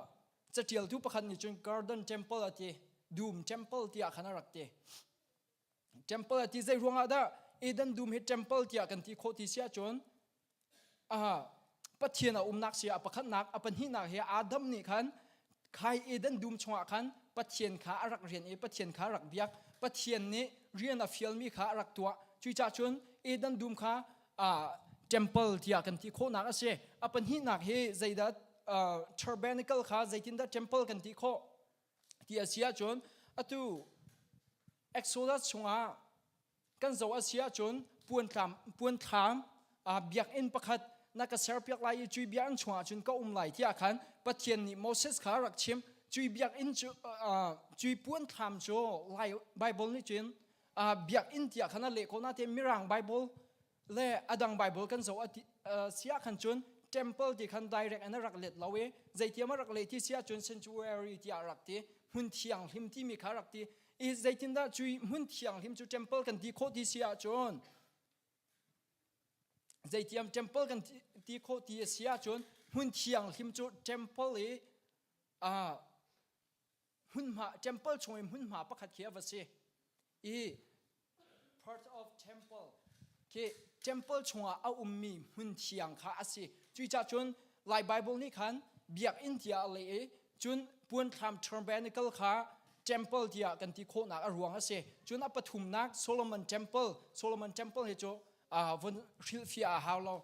Speaker 8: catialtu pakhat nih cun garden temple a ti, dum temple tiah khan a rak ti. Temple a ti zei ruangah dah Eden dum hi temple tiah kan ti khawh ti si ahcun Pathian a umnak si a pakhatnak a pahnihnak hi Adam nih khan khai Eden dum chungah khan Pathian kha a rak rian i Pathian kha a rak biak Pathian nih rian a fialmi kha a rak tuah cuicah cun Eden dum kha temple tiah kan ti khawhnak a si a pahnihnak hi zeidah tabernacle kha zeitindah temple kan ti khawh ti a si ahcun atu Exodus chungah kan zoh a si ahcun puanthlam puanthlam biakinn pakhat na ka serpiak lai i cui biakinn chungah cun ka um lai tiah khan Pathian nih Moses kha rak chim cui biakinn cu cui puanthlam cu lai Bible nih cun biakinn tiah khan a leh ko natein Mirang Bible le adang Bible kan zoh a si ah khan cun temple ti khan direct in a rak let lo i zeitiam a rak leh ti si ahcun sanctuary tiah a rak ti hmun thianghlim timi kha rak ti i zeitindah cui hmun thianghlim cu temple kan ti khawh ti si ahcun zeitiam temple kan ti khawh ti a si ahcun hmun thianghlim cu temple i hmunhma temple chung i hmunhma pakhat khi a va si i part of temple khi temple chungah a ummi hmun thiang kha a si cuicah cun lai bible nih khan biakinn tiah a leh i cun puanthlam tabernacle kha temple tiah kan ti khawhnak a ruang a si cun a pathumnak Solomon temple Solomon temple hi cu von hrilhfiah a hau lo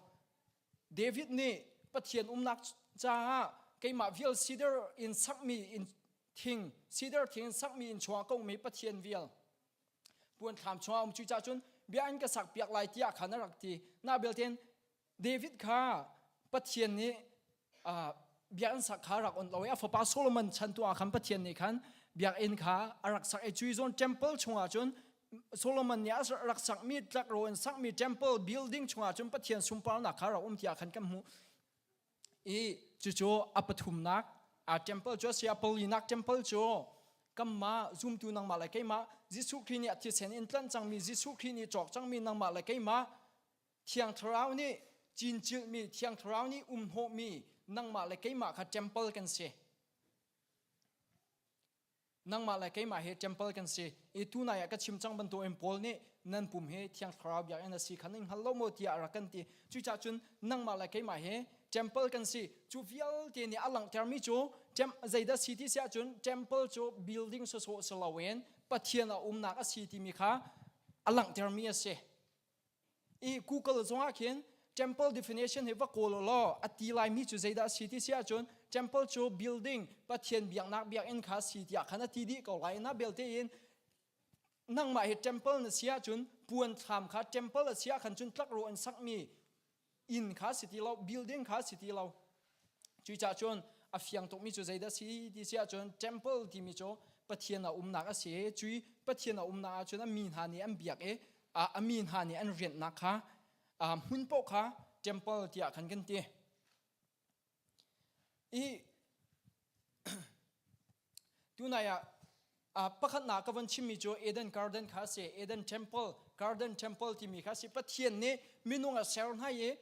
Speaker 8: David nih Pathian umnak caah keimah vial cedar in sakmi in thing cedar thing in sakmi in chungah ka um i Pathian vial puanthlam chungah um cucaah cun bia an ka sak piak lai tiah khan a rak ti na belten David kha Pathian nih biakinn sak kha rak on lo i a fapa Solomon chan tu ah khan Pathian nih khan biakinn kha a rak sak i cui zawn temple chungah cun Solomon nih a rak sakmi tlakro in sakmi temple building chungah cun Pathian sunparnak kha rak um tiah khan kan hmuh i cucu a pathumnak a temple cu a si a palinak temple cu. Kanmah zumtu nangmah le keimah Jesuh Khrih nih a thisen in tlanh cangmi Jesuh Khrih nih cawk cangmi nangmah le keimah Thiang Thlarau nih cincilhmi Thiang Thlarau nih umhnawhmi nangmah le keimah kha temple kan si. Nangmah le keimah hi temple kan si. I tunai ah ka chim cang bantukin Paul nih nan pum hi Thiang Thlarau biakinn a si kha nan hngal lo maw tiah a rak kan ti. Cucaah cun nangmah le keimah hi temple kan si. Cu vialte nih a langhtermi cu zeidah si ti si ahcun temple cu building sawsawh si loin Pathian a umnak a si timi kha a langhtermi a si. I Google zongah khin temple definition hi va kawl law a ti laimi cu zeidah a si ti si ahcun temple cu building Pathian biaknak biakinn kha si tiah khan a ti dih ko lai. Na belte in nangmah hi temple na si ahcun puan thlam kha temple a si ah khan cun tlakrawh in sakmi inn kha si ti lo building kha si ti lo cucaah cun a fiang tukmi cu zeidah si ti si ahcun temple timi cu Pathian a umnak a si i cui Pathian a umnak ahcun a mi hna nih an biak i a mi hna nih an rianhnak kha hmun paoh kha temple tiah khan kan ti i Tunai ah pakhatnak ka von chimmi cu Eden Garden kha a si. Eden Temple, Garden Temple timi kha a si. Pathian nih minung a ser hna i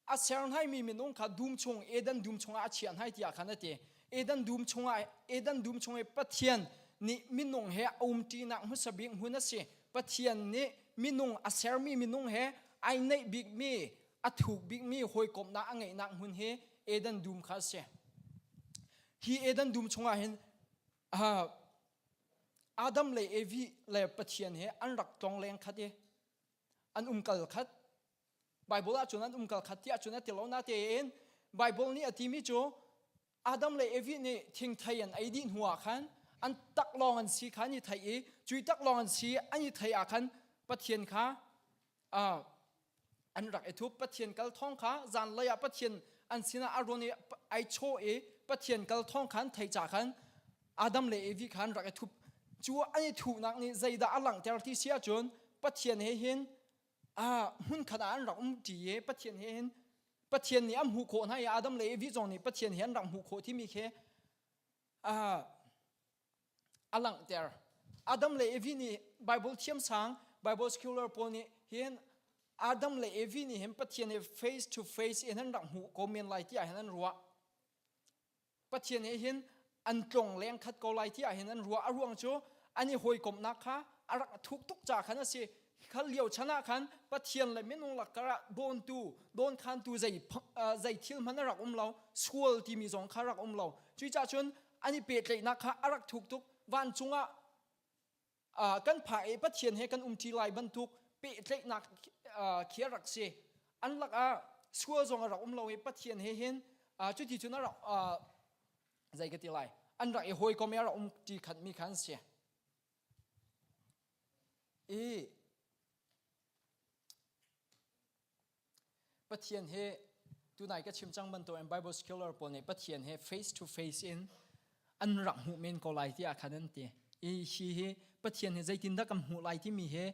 Speaker 8: a ser hnaimi minung kha dum chung Eden dum chungah a chiah hna tiah khan a ti. Eden dum chungah Eden dum chung i Pathian nih minung he a umṭinak hmasa bik hmun a si. Pathian nih minung a sermi minung he ai neih bikmi a thuk bikmi hawikomhnak a ngeihnak hmun hi Eden dum kha a si. Hi Eden dum chungah hin Adam le Evi le Pathian he an rak tlongleng khat i an umkal khat. Bible ahcun an umkal khat tiah cun a ti lo natein Bible nih a timi cu Adam le Evi nih thingthei an ei dih hnuah khan an taklawng an si kha an i theih i cui taklawng an si an i theih ah khan Pathian kha an rak i thup Pathian kal thawng kha zanlei ah Pathian an sinah a run i ai chaw i Pathian kal thawng kha an theih ca khan Adam le Evi kha an rak i thup cu an i thuhnak nih zeidah a langhter ti si ahcun Pathian he hin hmunkhat ah an rak um ṭi i Pathian he hin Pathian nih a hmuh khawh hna i Adam le Evi zong nih Pathian he an rak hmuh khawh timi khi a langhter. Adam le Evi nih Bible thiamsang Bible scholar pawl nih hin Adam le Evi nih hin Pathian he face to face in an rak hmuh ko men lai tiah hin an ruah. Pathian he hin an tlong leng khat ko lai tiah hin an ruah. A ruang cu an i hawikomhnak kha a rak thuk tuk ca khan a si. Khal lio chan ah khan Pathian le minung lakar ah dawntu, dawnkhantu zei zei thil hmanh a rak um lo, sual timi zong kha rak um lo. Cuicah cun an i pehtlaihnak kha a rak thuk tuk vancung ah kan phak i Pathian he kan umṭi lai bantuk pehtlaihnak khi a rak si an lakah sual zong a rak um lo i Pathian he hin cuti cun a rak zei ka ti lai an rak i hawikom i a rak umṭi khatmi kha an si i Pathian he tunai ka chim cang bantukin Bible scholar pawl nih Pathian he face to face in an rak hmuh men ko lai tiah khan an ti. I hi hi Pathian he zeitindah kan hmuh lai timi hi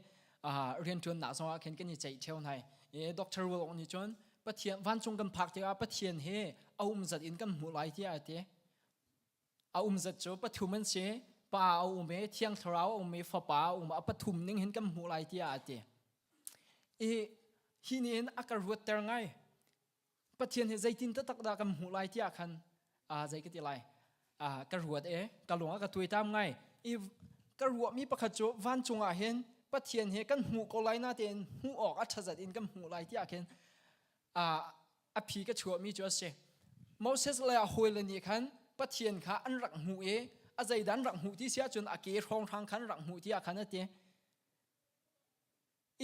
Speaker 8: rianṭuannak zongah khin kan i ceih ṭheo hna. I Dr. Will nih cun Pathian vancung kan phak tikah Pathian he a um zat in kan hmuh lai tiah a ti. A um zat cu pathum an si. Pa a um i Thiang Thlarau a um i Fapa a um. A pathum ning hin kan hmuh lai tiah a ti. I hi nih hin a ka ruatter ngai. Pathian hi zeitin taktak dah kan hmuh lai tiah khan zei ka ti lai ka ruat e ka lung a ka tuaitam ngai. I ka ruahmi pakhat cu vancung ah hin Pathian he kan hmuh ko lai na tein hmuh awk a ṭhazat in kan hmuh lai tiah khin a phi ka chuahmi cu a si. Moses le a hawile nih khan Pathian kha an rak hmuh i a zeidah an rak hmuh ti si ahcun a ke hrawnghrang khan rak hmuh tiah khan a ti.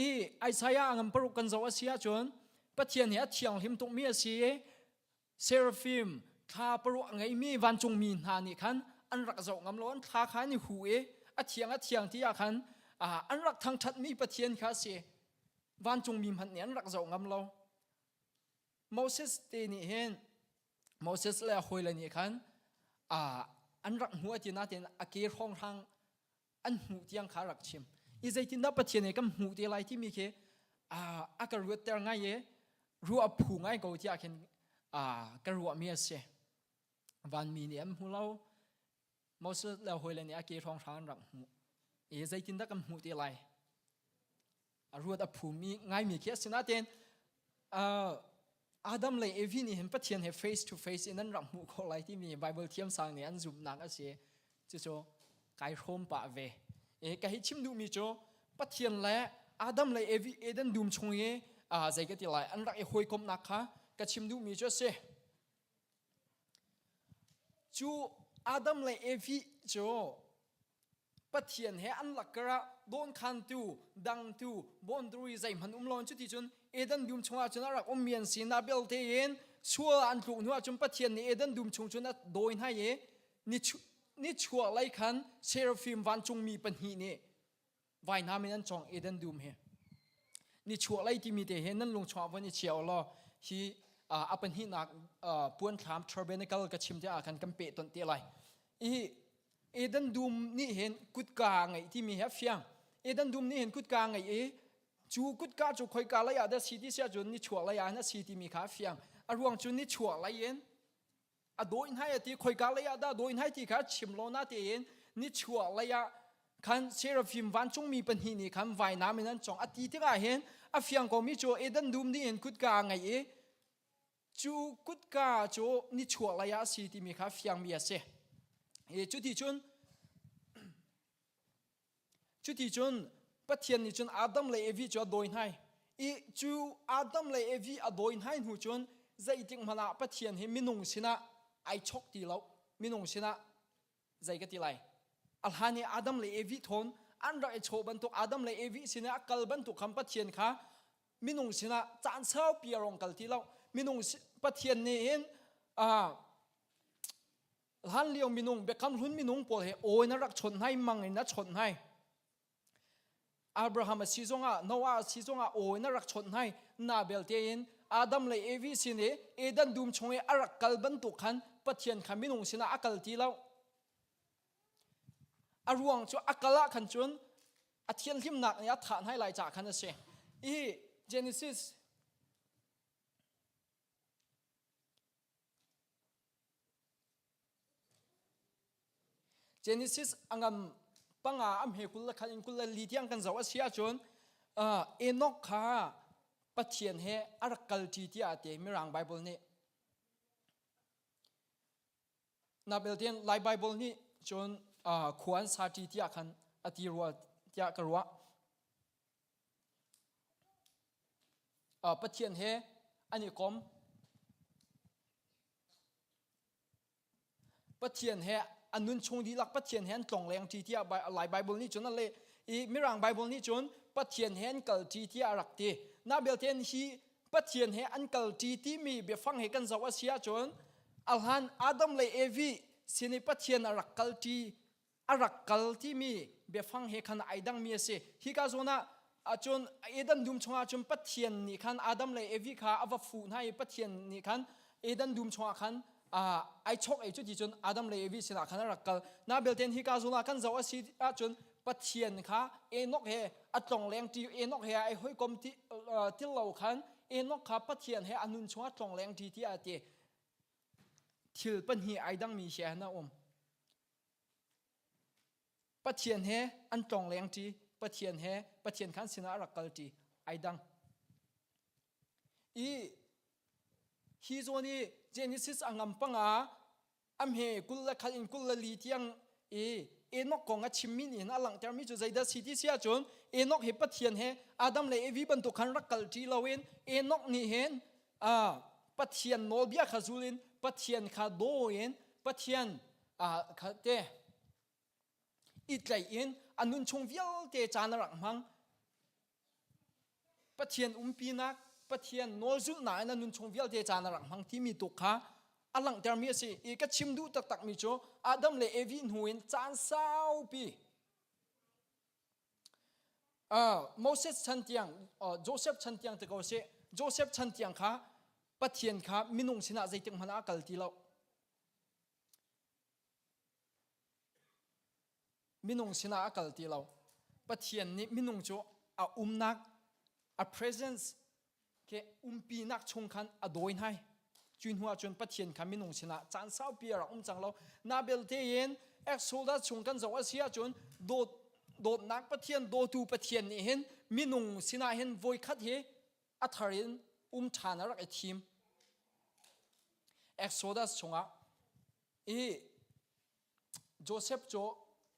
Speaker 8: I Isaiah ngan paruk kan zoh a si ahcun Pathian hi a thianghlim tukmi a si i seraphim thla paruk a ngeimi vancungmi hna nih khan an rak zoh ngam lo an thla kha an i hu i a thiang a thiang ti ah khan an rak thangṭhatmi Pathian kha a si. Vancungmi hmanh nih an rak zoh ngam lo. Moses te nih hin Moses le a hawile nih khan an rak hmuh a ti nain a ke hrawnghrang an hmuh tiang kha rak chim. I zeitindah Pathian he kan hmuh te lai timi khi a ka ruatter ngai i ruah phu ngai ko tiah khin ka ruahmi a si. Vanmi nih an hmu lo. Moses le hawile nih a ke hrawnghrang an rak hmuh. I zeitindah kan hmuh ti lai? A ruat a phumi ngaimi khi a si nain Adam le Evi nih hin Pathian he face to face in an rak hmuh khawh lai timi Bible thiamsang nih an zumhnak a si. Cucu kai hrawm pah ve. E, ka hi chim duhmi cu Pathian le Adam le Evi Eden dum chung i zei ka ti lai an rak i hawikomhnak kha ka chim duhmi cu a si. Cu Adam le Evi cu Pathian he an lakkar ah dawnkhantu, dangtu, boundary zeihmanh um lo cuti cun Eden dum chungah cun a rak ummi an si na belte in sual an tluk hnu ahcun Pathian nih Eden dum chung cun a dawi hna i nichuah lei khan seraphim vancungmi pahnih nih vainam in an cawng Eden dum hi nichuah lei timi te hi nan lung chungah von i chia law hi a pahnihnak puanthlam tabernacle ka chim te ah khan kan peh tonh te lai i Eden dum nih hin kutka ngeih timi hi a fiang Eden dum nih hin kutka ngeih i cu kutka cu khoika lei ah dah si ti siah cun nichuah lei ah hin a si timi kha a fiang a ruang cu nichuah lei in a dawi hnai a ti khoika lei ah dah dawi hnai ti kha chim lo na tein nichuah lei ah khan seraphim vancungmi pahnih nih khan vainam in an cong a ti tikah hin a fiang komi cu Eden dum nih in kutka a ngei i cu kutka cu nichuah lei ah a si timi kha fiangmi a si. I cuti cun Cuticun Pathian nih cun Adam le Evi cu a dawi hna i cu Adam le Evi a dawi hna hnu cun zeitik hmanh ah Pathian hi minung sinah ai chok ti lo. Minung sinah zei ka ti lai? A hlan i Adam le Evi thawn an rak i chawh bantuk Adam le Evi sinah a kal bantuk khan Pathian kha minung sinah caan saupi a rong kal ti lo. Minung Pathian nih hin uh, Hlanlio minung biakam hlun minung pawl he aw in a rak chawnh hna i mang in a chawnh hna. Abraham a si zongah Noah a si zongah aw in a rak chawnh hna. Na belte in Adam le Evi sin i Eden dum chung i a rak kal bantuk khan Pathian kha minung sinah a kal ti lo. A ruang cu a kal ah khan cun a thianhlimnak nih a thah hna lai caah khan a si. I Genesis Genesis a ngam panga am he kul le khat in kul le li tiang kan zoh a si ahcun Enoch kha Pathian he a rak kalṭi tiah a ti Mirang Bible nih. Na belten Lai Bible nih cun khua an sa ṭi tiah khan a ti rua tiah ka ruah. Pathian he an i kom. Pathian he an nun chung dihlak Pathian he an tlongleng ṭi tiah Lai Bible nih cun a leh i Mirang Bible nih cun Pathian he an kal ṭi tiah a rak ti. Na belte hi Pathian he an kal ṭi timi biafang he kan zoh a si ahcun a hlan Adam le Evi sin i Pathian a rak kal ṭi a rak kal timi biafang he khan ai dangmi a si. Hika zawn ah ahcun Eden dum chungah cun Pathian nih khan Adam le Evi kha a va fuh hna i Pathian nih khan Eden dum chungah khan ai chok ei cu ti cun Adam le Evi sinah khan a rak kal. Na belte hika zawn ah kan zoh a si ahcun Pathian kha Enoch he a tlongleng ṭi Enoch he ai hawikom ti til lo khan Enoch kha Pathian he a nun chungah tlongleng ṭi tiah a ti. Thil pahnih ai dangmi hi a um. Pathian he an tlongleng ṭi, Pathian he Pathian khan sinah a rak kal ṭi, ai dang. I hi zawn i Genesis a ngam panga a hme kul le khat in kul le li tiang i Enoch kong a chimmi nih hin a langhtermi cu zeidah si ti si ahcun Enoch hi Pathian he Adam le Evi bantuk khan rak kal ṭi loin Enoch nih hin Pathian nawlbia kha zul in Pathian kha daw in Pathian kha te i tlaih in a nun chung vialte caan a rak hmang. Pathian umpinak, Pathian nawlzulhnak in a nun chung vialte caan a rak hmang timi tuk kha a langhtermi a si. I ka chim duh taktakmi cu Adam le Evi hnu in caan saupi Moses chan tiang, Joseph chan tiang te ko sih, Joseph chan tiang kha Pathian kha minung sinah zeitik hmanh ah a kal ti lo. Minung sinah a kal ti lo. Pathian nih minung cu a umnak, a presence ke umpinak chung khan a dawi hnai. Cu hnu ah cun Pathian kha minung sinah caan saupi a rak um cang lo. Na belte in. Exodus chung kan zoh a si ahcun dawt dawtnak Pathian dawtu Pathian nih hin minung sinah hin voikhat hi a thar in um ṭhan a rak i thim. Exodus chungah i Joseph cu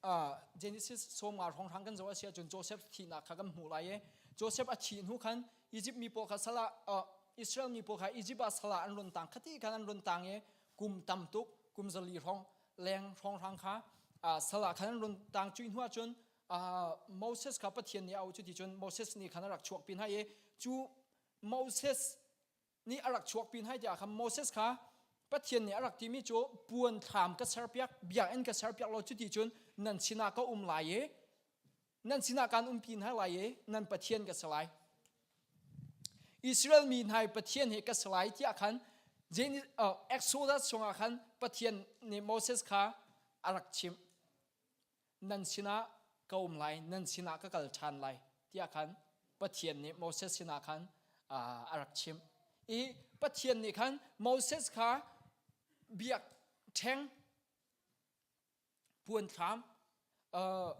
Speaker 8: uh, Genesis sawmnga hrawnghrang kan zoh a si ahcun Joseph thihnak kha kan hmuh lai i Joseph a thih hnu khan Egypt mi pawl kha sala uh, Israel mi pawl kha Egypt ah sala an run tang khati khan an run tang i kum tam tuk kum zali hrawng leng hrawnghrang kha uh, sala khan an run tang cui hnu ahcun uh, Moses kha Pathian nih a auh cu ti cun Moses nih khan a rak chuak pin hai i cu Moses nih a rak chuak pin hai tiah khan Moses kha Pathian nih a rak timi cu puan thlam ka serpiak biakinn ka serpiak lo cuti cun nan sinah ka um lai i nan sinah kaan umpi hna lai i nan Pathian ka si lai. Israel mi hna i Pathian he ka si lai tiah khan Exodus chungah khan Pathian nih Moses kha a rak chimh. Nan sinah ka um lai, nan sinah ka kal ṭhan lai tiah khan Pathian nih Moses sinah khan a rak chimh. I Pathian nih khan Moses kha biak ṭheng puanthlam uh,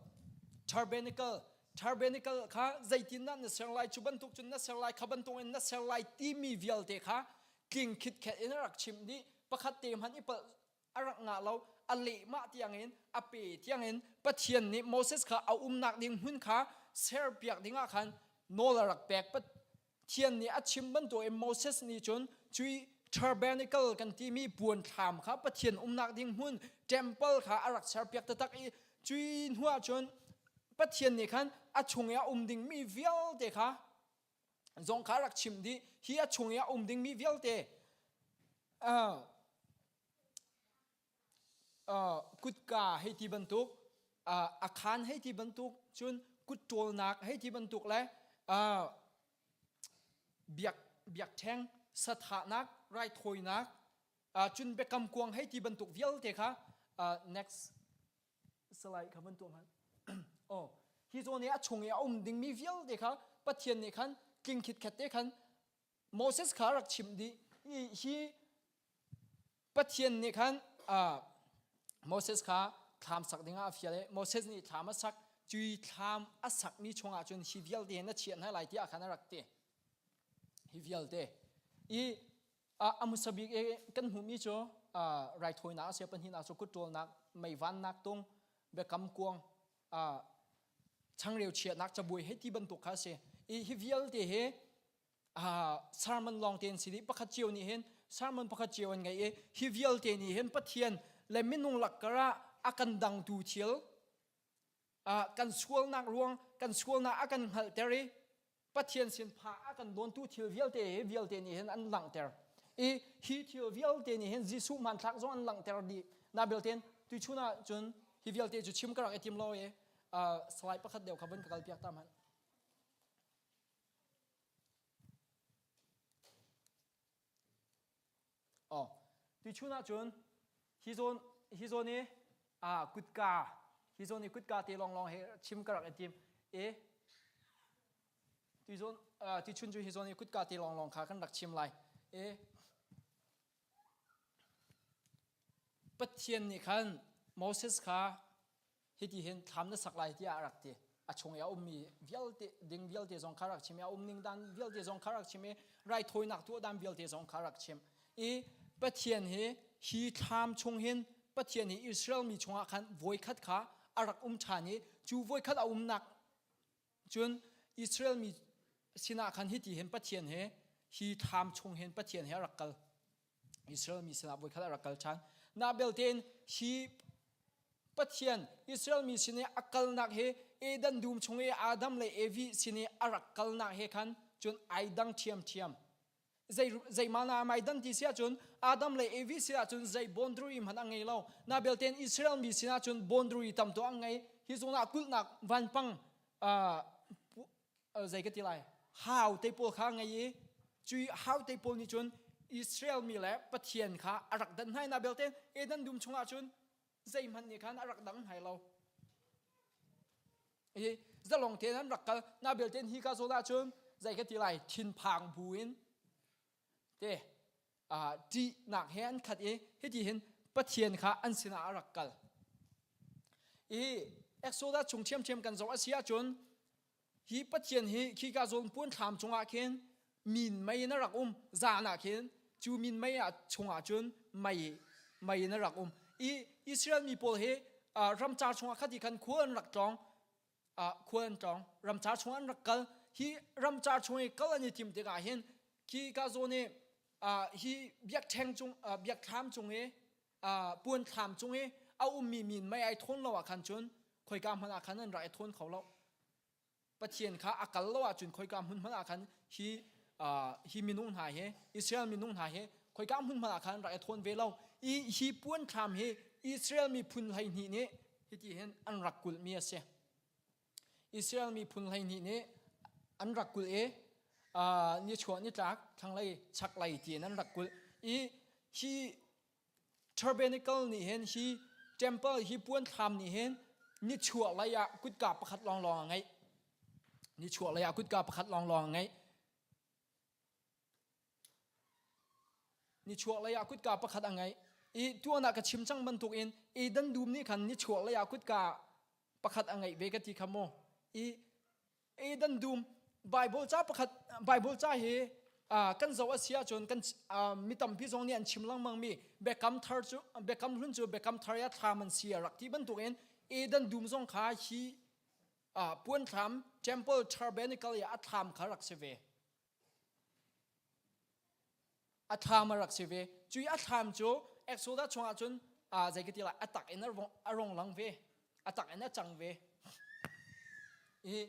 Speaker 8: tabernacle tabernacle kha zeitindah na ser lai cu bantuk cun na ser lai kha bantuk in na ser lai timi vialte kha tling khitkhet in a rak chimh dih pakhat te hmanh i palh a rak ngah lo a lehmah tiangin a pe tiangin Pathian nih Moses kha a umnak ding hmun kha serpiak dingah khan nawl a rak pek Pathian nih a chim bantukin Moses nih cun cui tabernacle kan timi puan thlam kha Pathian umnak ding hmun temple kha a rak serpiak taktak i cui hnuah cun Pathian nih khan a chung i a um dingmi vialte kha zong kha a rak chim dih hi a chung i a um dingmi vialte uh, uh, kutka hei ti bantuk uh, a khaan hei ti bantuk cun kut ṭawlnak hei ti bantuk le uh, biak biakṭheng sathahnak raithawinak uh, cun biakam kuang hei ti bantuk vialte kha uh, next slide kha van tuah hmanh oh hi zawn i a chung i a um dingmi vialte kha Pathian nih khan tling khitkhet te khan Moses kha rak chimh dih hi Pathian nih khan Moses kha thlam sak dingah a fial i Moses nih thlam a sak cui thlam a sakmi chungah cun hi vialte na chiah hna lai tiah khan a rak ti hi vialte i a hmasa bik i kan hmuhmi cu raithawinak a si pahnihnak cu kut ṭawlnak meivannak tung biakam kuang changreu chiahnak cabuai hei ti bantuk kha a si i hi vialte hi sermon lawng te an si dih pakhat cio nih hin sermon pakhat cio an ngei i hi vialte nih hin Pathian le minung lakkar ah a kan dangtu thil kan sualnak ruang kan sualnak a kan hngalhter i Pathian sin pha a kan dawntu thil vialte hi vialte nih hin an langhter i hi thil vialte nih hin Jesuh hmanthlak zong an langhter dih na belten tuichun ah cun hi vialte cu chim ka rak i tim lo i slide pakhat deuh kha vun ka kal piak ta hmanh Oh, tuichun ah cun hi zawn hi zawn i ah kutka hi zawn i kutka te lawnglawng he chim ka rak i tim i tuizawn tuichun cu hi zawn i kutka te lawnglawng kha kan rak chim lai i Pathian nih khan Moses kha hiti hin thlam na sak lai tiah a rak ti a chung i a ummi vialte ding vialte zong kha rak chim i a um ning dan vialte zong kha rak chim i raithawinak tuah dan vialte zong kha rak chim i Pathian hi hi thlam chung hin Pathian hi Israel mi chungah khan voikhat kha a rak um ṭhan i cu voikhat a umnak cun Israel mi sinah khan hiti hin Pathian he hi thlam chung hin Pathian he a rak kal Israel mi sinah voikhat a rak kal ṭhan. Na belte hi Pathian Israel mi sin i a kalnak hi Eden dum chung i Adam le Evi sin i a rak kalnak he khan cun ai dang ṭhiamṭhiam. Zei zeimah na mai dan ti si ahcun Adam le Evi sin ahcun zei boundary hmanh a ngei lo. Na belte Israel mi sin ahcun boundary tam tu an ngei. Hi zawn ah kulhnak vanpang uh, zei ka ti lai hau te pawl kha ngei i cui hau te pawl nih cun Israel mi le Pathian kha a rak dan hna na belte Eden dum chungah cun zeihmanh nih khan a rak dang hnai lo i zalong te an rak kal na belte hi ka zawn ah cun zei ka ti lai thinphang bu in te ṭihnak he an khat i hiti hin Pathian kha an sinah a rak kal. I Exodus chung ṭhiamṭhiam kan zoh a si ahcun hi Pathian hi khika zawn puan thlam chungah khin min mei in a rak um zan ah khin cu min mei ah chungah cun mei mei in a rak um i Israel mi pawl hi ramcar chungah khati khan khua an rak tlawng khua an tlawng ramcar chungah an rak kal hi ramcar chung i kal an i tim tikah hin khi ka zawn i hi biakṭheng cung biakthlam cung i puan thlam cung i a ummi min mei ai thawn lo ah khan cun khoika hmanh ah khan an rak i thawn kho lo Pathian kha a kal lo ahcun khoika hmun hmanh ah khan hi hi minung hna hi Israel minung hna hi khoika hmun hmanh ah khan rak i thawn ve lo i hi puan thlam hi Israel miphun 12 nih hiti hin an rak kulhmi a si Israel miphun 12 nih an rak kulh i nichuah nitlak thlanglei chaklei tiin an rak kulh i hi Tabernacle nih hin hi temple hi puan thlam nih hin nichuah lei ah kutka pakhat lawnglawng a ngeih. Nichuah lei ah kutka pakhat lawnglawng a ngeih. Nichuah lei ah kutka pakhat a ngeih. I tuan ah ka chim cang bantuk in Eden dum nih khan nichuah lei ah kutka pakhat a ngeih ve ka ti kha mu. I Eden dum Bible ca pakhat Bible ca hi kan zoh a si ahcun kan mi tampi zong nih an chim lengmang mi Biakam thar cu Biakam hlun cu Biakam thar i a thlam an si a rak ti bantukin Eden dum zong kha hi puan thlam temple tabernacle i a thlam kha rak si ve. A thlam a rak si ve. Cui a thlam cu Exodus chungah cun zei ka ti lai a tak in a rong lang ve. A tak in a cang ve. I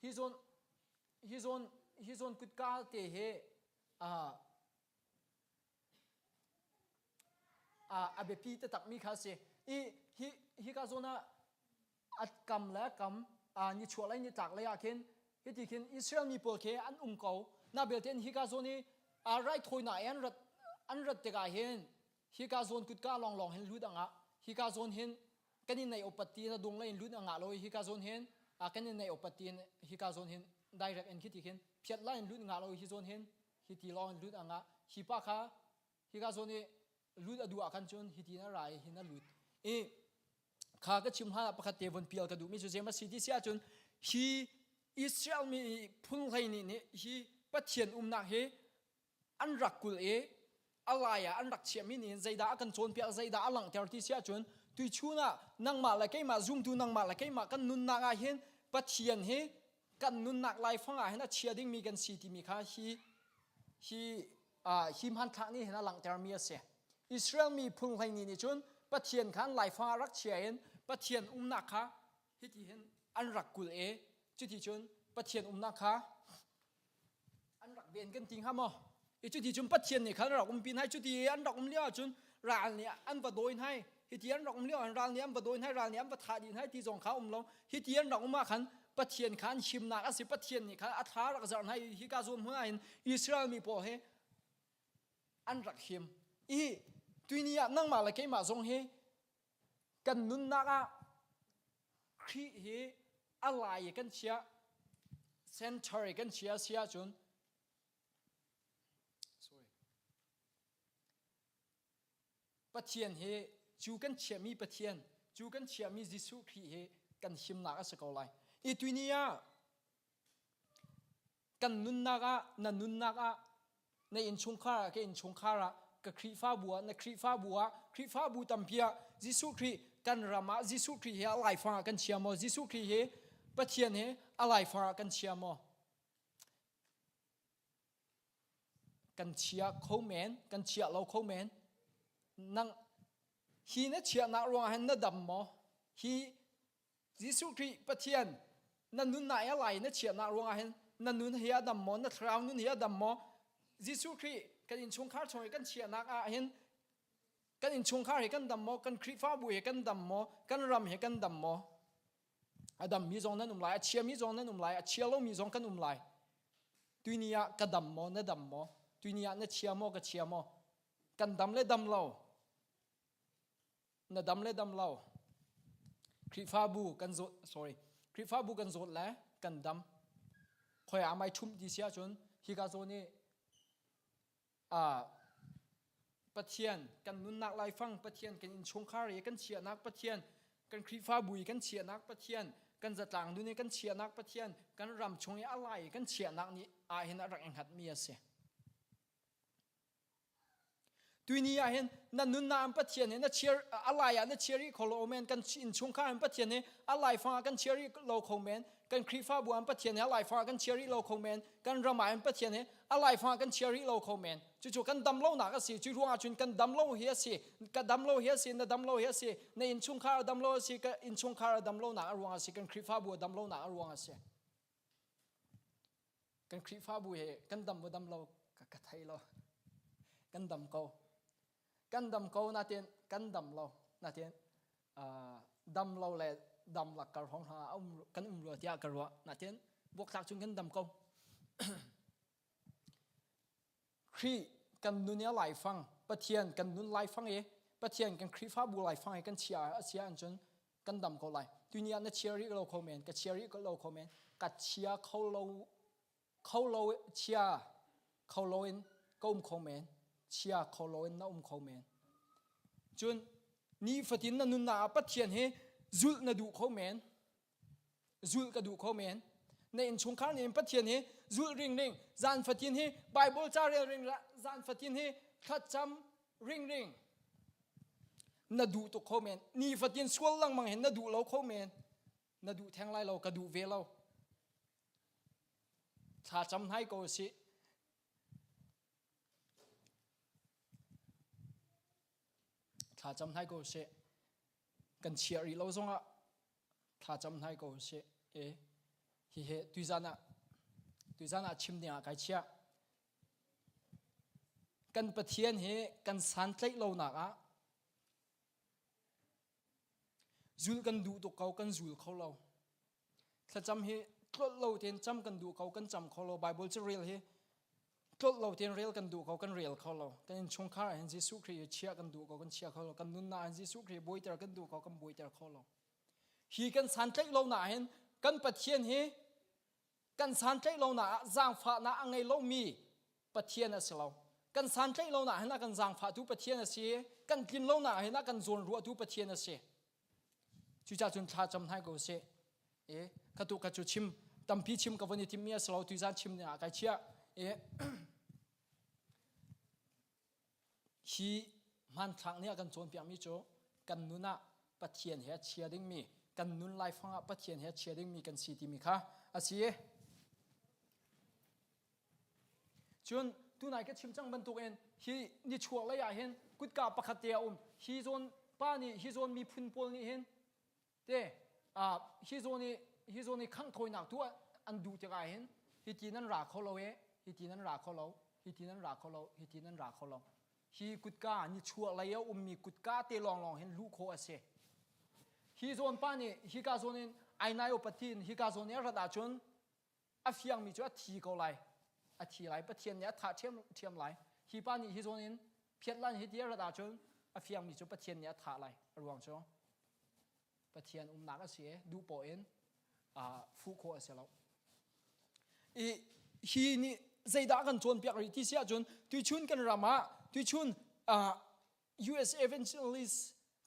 Speaker 8: hi zawn hi zawn hi zawn kutka te hi a biapi taktakmi kha a si. I hi hika zawn ah a kam le kam nichuah lei nitlak lei ah khin hiti khin Israel mi pawl khi an um ko. Na belte in hika zawn i raithawinak i an rat an rat tikah hin hika zawn kutka lawnglawng hin lut angah hika zawn hin kan in nei opat ti na dung lei in lut angah lo i hika zawn hin kan in nei opat ti in hika zawn hin direct in khiti khin phiat la in lut ngah lo hi zawn hin hi ti lawng in lut angah hi pa kha hika zawn i lut a duh ah khan cun hi ti na ra i hin a lut i kha ka chim hlan ah pakhat te von pial ka duhmi cu zei ma si ti si ahcun hi Israel mi phun 12 nih hi Pathian umnak hi an rak kulh i a lai ah an rak chiahmi nih zeidah a kan cawnpiak zeidah a langhter ti si ahcun tuichun ah nangmah le keimah zumtu nangmah le keimah kan nunnak ah hin Pathian hi kan nunnak laifang ah hin a chia dingmi kan si timi kha hi hi hi hmanthlak nih hin a langhtermi a si. Israel mi phun 12 nih cun Pathian kha an laifang ah rak chia in Pathian umnak kha hiti hin an rak kulh i cuti cun Pathian umnak kha an rak ven kan ti hnga maw? I cuti cun Pathian nih khan rak umpi hna cuti i an rak um lio ahcun ral nih an va dawi hna hiti an rak um lio ah ral nih an va dawi hna ral nih an va thah dih hna ti zong kha um lo hiti an rak um ah khan Pathian kha an himnak a si Pathian nih khan a thla rak zarh hna i hika zawn hmun ah hin Israel mi pawl hi an rak him i tuini ah nangmah le keimah zong hi kan nunnak ah Khrih hi a lai i kan chiah center i kan chia si ahcun sorry Pathian hi cu kan chiahmi Pathian cu kan chiahmi Jesuh Khrih hi kan himnak a si ko lai i tuni ah kan nunnak ah na nunnak ah na innchungkhar ah ka innchungkhar ah ka Khrihfabu ah na Khrihfabu ah Khrihfabu tampi ah Jesuh Khrih kan ram ah Jesuh Khrih hi a laifang ah kan chia maw Jesuh Khrih hi Pathian hi a laifang ah kan chia maw kan chia kho men kan chia lo kho men nang hi na chiahnak ruangah hin na dam maw hi Jesuh Khrih Pathian na nunnak i lai na chiahnak ruangah hin na nun hi a dam maw na thlarau nun hi a dam maw Jesuh Khrih kan innchungkhar chung i kan chiahnak ah hin kan innchungkhar hi kan dam maw kan Khrihfabu hi kan dam maw kan ram hi kan dam maw a dammi zong nan um lai a chiami zong nan um lai a chia lomi zong kan um lai tuini ah ka dam maw na dam maw tuini ah na chia maw ka chia maw kan dam le dam lo na dam le dam lo Khrihfabu kan zawt sorry Khrihfabu kan zawt le kan dam khoi ah mai ṭhum ti si ahcun hika zawn i Pathian kan nunnak laifang Pathian kan innchungkhar i kan chiahnak Pathian. Kan Khrihfabu i kan chiahnak Pathian, kan zatlang nun i kan chiahnak Pathian, kan ram chung i a lai i kan chiahnak nih ahhin a rak i hngatmi a si. Tuini ah hin na nunnak in Pathian hi na chiar a lai ah na chiar rih kho lo men kan innchungkhar in Pathian hi a laifang ah kan chiar rih lo kho men kan Khrihfabu ah Pathian hi a laifang ah kan chiar rih lo kho men kan ram ah in Pathian hi a laifang ah kan chiar rih lo kho men cucu kan dam lonak a si cu ruangah cun kan dam lo hi a si ka dam lo hi a si na dam lo hi a si na innchungkhar a dam lo a si ka innchungkhar a dam lonak a ruang a si kan Khrihfabu a dam lonak a ruang a si Kan Khrihfabu he kan dam maw dam lo ka, ka thei lo. Kan dam ko. Kan dam ko natin kan dam lo natin uh, dam lo le dam lak kar hong hna um kan um rua tiah ka ruah natin buaktlak cun kan dam ko. Khrih kan nun i laifang Pathian kan nun laifang i Pathian kan Khrihfabu laifang i kan chia a sia ahcun kan dam ko lai. Tuni ah na chia rih lo kho men, ka chia rih lo kho men, ka chia kho lo kho lo chia kho lo in ka um kho men, chia kho lo in na um kho men. Cun nifatin na nunnak ah Pathian hi zulh na duh kho men. Zulh ka duh kho men. Na innchungkhar nih Pathian hi zulh ring ring, zan fatin hi Bible ca rel ring, zan fatin hi thlacam ring ring. Na duh tuk kho men. Ni fatin sual lengmang hin na duh lo kho men. Na duh theng lai lo, ka duh ve lo. Thlacam hnai ko si. Thlacam hnai ko si. Kan chiah rih lo zongah thlacam hnai ko sih e hihi tuizan ah tuizan ah chim ding ah kai chiah kan Pathian hi kan santlaih lonak ah zul kan duh tuk ko kan zul kho lo thlacam hi tlolh lo tein cam kan duh ko kan cam kho lo Bible cu rel hi tlolh lo tein rel kan duh ko kan rel kho lo kan innchungkhar ah hin Jesuh Khrih hi chiah kan duh ko kan chia kho lo kan nunnak ah hin Jesuh Khrih bawiter kan duh ko kan bawiter kho lo hi kan santlaih lo na hin kan Pathian hi kan santlaih lo na ah zaangfahnak a ngei lomi Pathian a si lo kan santlaih lo na hin a kan zaangfahtu Pathian a si kan tlin lo na hin a kan zawnruahtu Pathian a si cucaah cun thla cam hnai ko sih e ka tu ka cu chim tampi chim ka von i timmi a si lo tuizan chim ding ah kai chiah e Hi hmanthlak nih a kan cawnpiakmi cu kan nun ah Pathian he a chia dingmi, kan nun laifang ah Pathian he a chia dingmi kan si timi kha a si. Cun tunai ka chim cang bantukin hi nichuak lei ah hin kutka pakhat te a um. Hi zawn pa nih hi zawn miphun pawl nih hin te hi zawn i hi zawn i khangh thawinak tu an duh tikah hin hiti nan ra kho lo e hiti nan ra kho lo hiti nan ra kho lo hiti nan ra kho lo hi kutka nichuah lei a ummi kutka te lawnglawng hin luh khawh a si hi zawn pa nih hika zawn in ainai upati in hika zawn i a rat ahcun a fiangmi cu a thi ko lai a thi lai pathian nih a thah ṭhiam ṭhiam lai hi pa nih hi zawn in phiat lan hi ti a rat ahcun a fiangmi cu pathian nih a thah lai a ruang cu Pathian umnak a si i duh poah in fuh khawh a si lo. I hi nih zeidah kan cawnpiak rih ti si ahcun tuichun kan ram ah tuichun US evangelist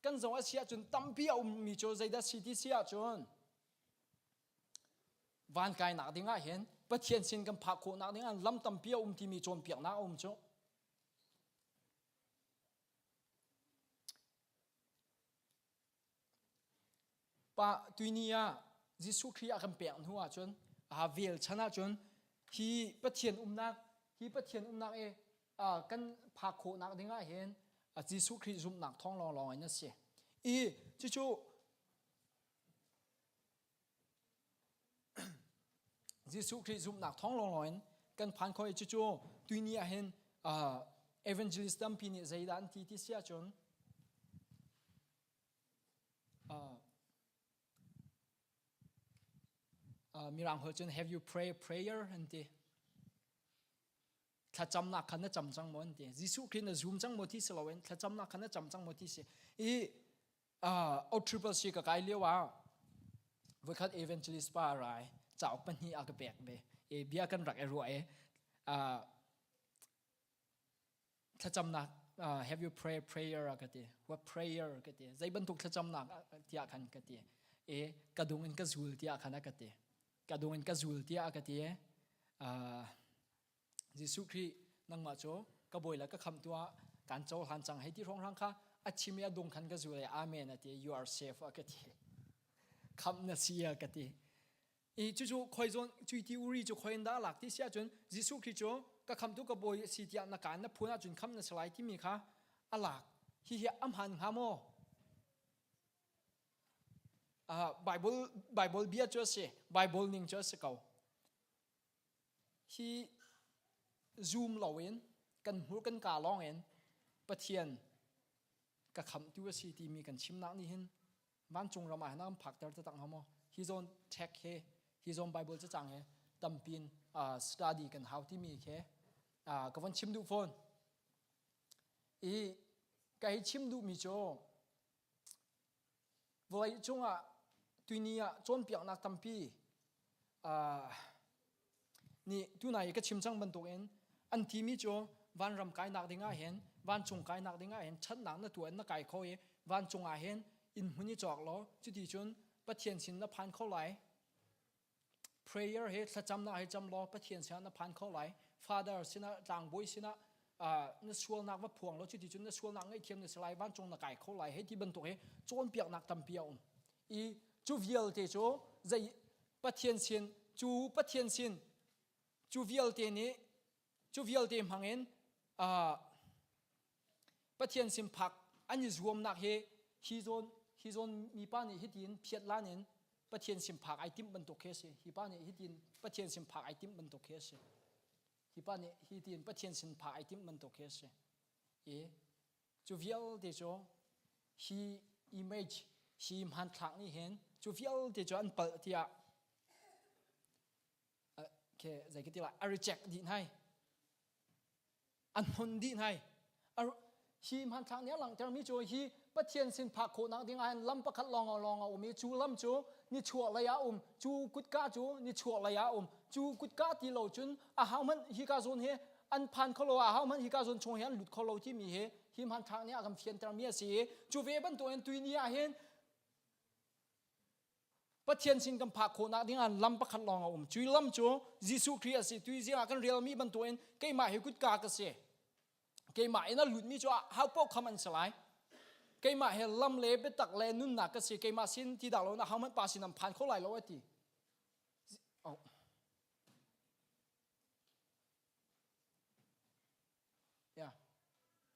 Speaker 8: kan zong a si ahcun tampi a ummi cu zeidah si ti si ahcun van kainak ding ah hin Pathian sin kan phak khawhnak ding ah lam tampi a um timi cawnpiaknak a um cu. Pa tuini ah Jesuh Khrih a kan pek hnu ahcun a vel chan ahcun hi Pathian umnak hi Pathian umnak i kan phak khawhnak ding ah hin Jesuh Khrih zumhnak thawng lawnglawng in a si. I cucu Jesuh Khrih zumhnak thawng lawnglawng in kan phan kho i cucu tuini ah hin evangelist tampi nih zeidah an ti ti si ahcun Mirang holh cun have you pray a prayer an ti thlacamnak kha na cam cang maw an ti Jesuh Khrih na zum cang maw ti si loin thlacamnak kha na cam cang maw ti si i O triple C ka kai lio ah voikhat evangelist pa a rai cauk pahnih a ka pek ve e bia kan rak i ruah e thlacamnak Uh, have you pray prayer a ka ti. What prayer ka ti. Zei bantuk thlacamnak tiah khan ka ti. E ka dung in ka zul tiah khan a ka ti. Ka dung in ka zul tiah a ka ti. Uh, Jesuh Khrih nangmah cu ka bawi le ka khamtu ah kan cohlan cang hei ti hrawnghrang kha a chim i a dung khan ka zul i amen a ti you are safe a ka ti khamh na si a ka ti i cucu khoi zawn cui ti uri cu khoi in dah lak ti si ahcun Jesuh Khrih cu ka khamtu ka bawi si tiah na kaan na phun ahcun khamh na si lai timi kha a lak hihi a hmaan hnga maw uh, Bible Bible bia cu a si Bible ning cu a si ko Hi zum loin kan hmur kan kaa lawngin Pathian ka khamhtu a si timi kan chimnak nih hin vancung ram ah hin a kan phakter taktak hnga maw? Hi zawn check hi, hi zawn Bible cacang hi tampin uh, study kan hau timi khi uh, ka von chim duh fawn. I ka hi chim duhmi cu Vawlei cungah tuini ah cawnpiaknak tampi uh, nih tunai i ka chim cang bantukin an timi cu vanram kainak ding ah hin vancung kainak ding ah hin ṭhatnak na tuah in na kai kho i vancung ah hin inn hmun i cawk law cuti cun Pathian sin na phan kho lai Prayer he thlacamnak he cam law Pathian sinah na phan kho lai. Father sinah tlangbawi sinah uh, na sualnak va phuang law cuti cun na sualnak ngaihthiam na si lai vancung na kai kho lai hei ti bantuk hi cawnpiaknak tampi a um. I cu vialte cu zei Pathian sin cu Pathian sin cu vialte nih cu vialte hmangin uh, Pathian sin phak an i zuamnak hi hi zawn hi zawn mipa nih hitin phiat lan in Pathian sin phak ai timh bantuk khi a si. Hi pa nih hitin Pathian sin phak ai timh bantuk khi a si. Hi pa nih hitin Pathian sin phak ai timh bantuk khi a si. I cu vialte cu hi image hi hmanthlak nih hin cu vialte cu an palh tiah ke zei ka ti lai a reject dih hnai an hnon dih hnai hi hmanthlak nih a langhtermi cu hi Pathian sin phak khawhnak ding ah hin lam pakhat lawng lawng a um i cu lam cu nichuah lei ah um cu kutka cu nichuah lei ah um cu kutka ti lo cun a hau hmanh hika zawn hi an phan kho lo a hau hmanh hika zawn chung hi an lut kho lo timi hi hi hmanthlak nih a kan fiantermi a si i cu ve bantukin tuini ah hin Pathian sin kan phak khawhnak ding ah lam pakhat lawng a um. Cui lam cu Jesuh Khrih a si. Tui zing ah kan relmi bantukin keimah hi kutka ka si. Keimah in a lutmi cu hau paoh kham an si lai. Keimah he lam le biatak le nunnak ka si. Keimah sin ti dah lo na hau pa sin an phan kho lai lo a ti. Oh. Yeah.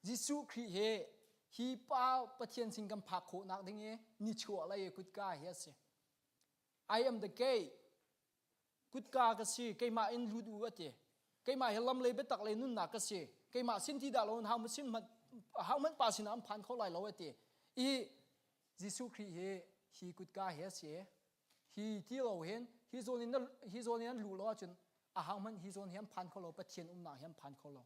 Speaker 8: Jesuh Khrih he hi pa Pathian sin kan phak khawhnak ding i nichuah lei kutka hi a si. I am the gate. Kutka ka si, keimah in lut u a ti. Keimah hi lam le biatak le nunnak ka si. Keimah sin ti dah lo in hau sin hau hmanh pa sinah an phan kho lai lo a ti. I Jesuh Khrih hi hi kutka hi a si. Hi ti lo hin hi zawn in hi zawn in an luh lo ahcun a hau hmanh hi zawn hi an phan kho lo Pathian umnak hi an phan kho lo.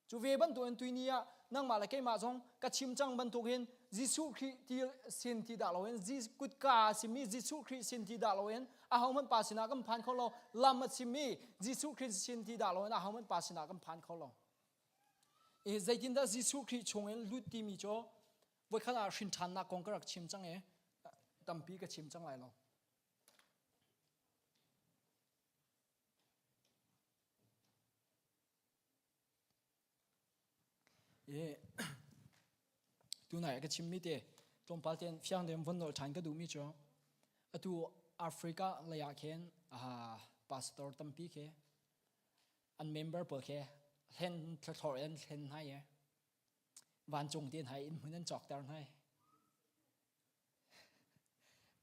Speaker 8: Cu ve bantukin tuini ah nangmah le keimah zong ka chim cang bantukin Jesuh Khrih ti sin ti dah loin kutka a simi Jesuh Khrih sin ti dah loin ahohmanh pa sinah kan phan kho lo lam a chimmi Jesuh Khrih sin ti dah loin ahohmanh pa sinah kan phan kho lo. I zeitindah Jesuh Khrih chungin lut timi cu voikhat ah hrin ṭhannak kong ka rak chim cang i tampi ka chim cang lai lo. I tunai ka chimmi te tlawmpal tein fiang tein von nolh ṭhan ka duhmi cu atu Africa lei ah khin pastor tampi khi an member pawl khi hlen thlawr in hlen hna i vancung te hna inn hmun an cawkter hna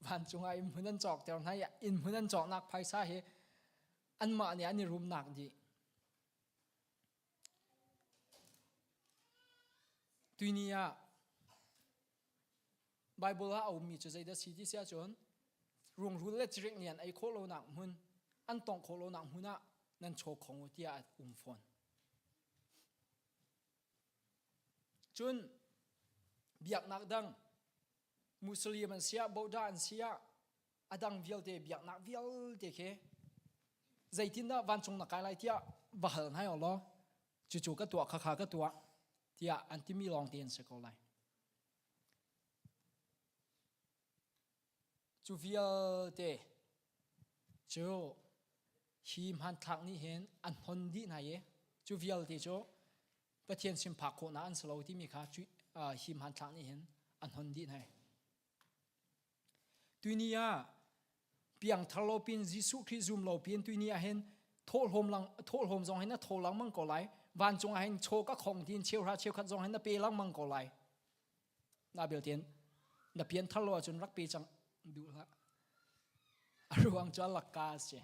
Speaker 8: Vancung ah inn hmun an cawkter hna i inn hmun an cawknak phaisa hi anmah nih an i rumnak dih. Tuini ah Bible ah a ummi cu zeidah si ti si ahcun rungrul le cirik nih an ei khawh lonak hmun, an tongh khawh lonak hmun ah nan chaw khong u tiah a um fawn. Cun biaknak dang Muslim an siah, Buddha an siah, a dang vialte biaknak vialte khi zeitindah vancung na kai lai tiah va hal hna law cucu ka tuah khakha ka tuah. Tiah an timi lawng te an si ko lai. Cu vialte cu hi hmanthlak nih hin an hon dih hna i cu vialte cu Pathian sin phak khawhnak an si lo timi kha hi hmanthlak nih hin an hon dih hna. Tuini ah piangthar lo pin Jesuh Khrih zum lo pin tuini ah hin thawhlawm lang thawhlawm zong hin na thaw lengmang ko lai vancung ah hin chaw ka khong tin cheuhra cheukhat zong hin na pe lengmang ko lai na belten na pianthar lo ahcun rak pe cang duh hlah a ruang cu a lakka a si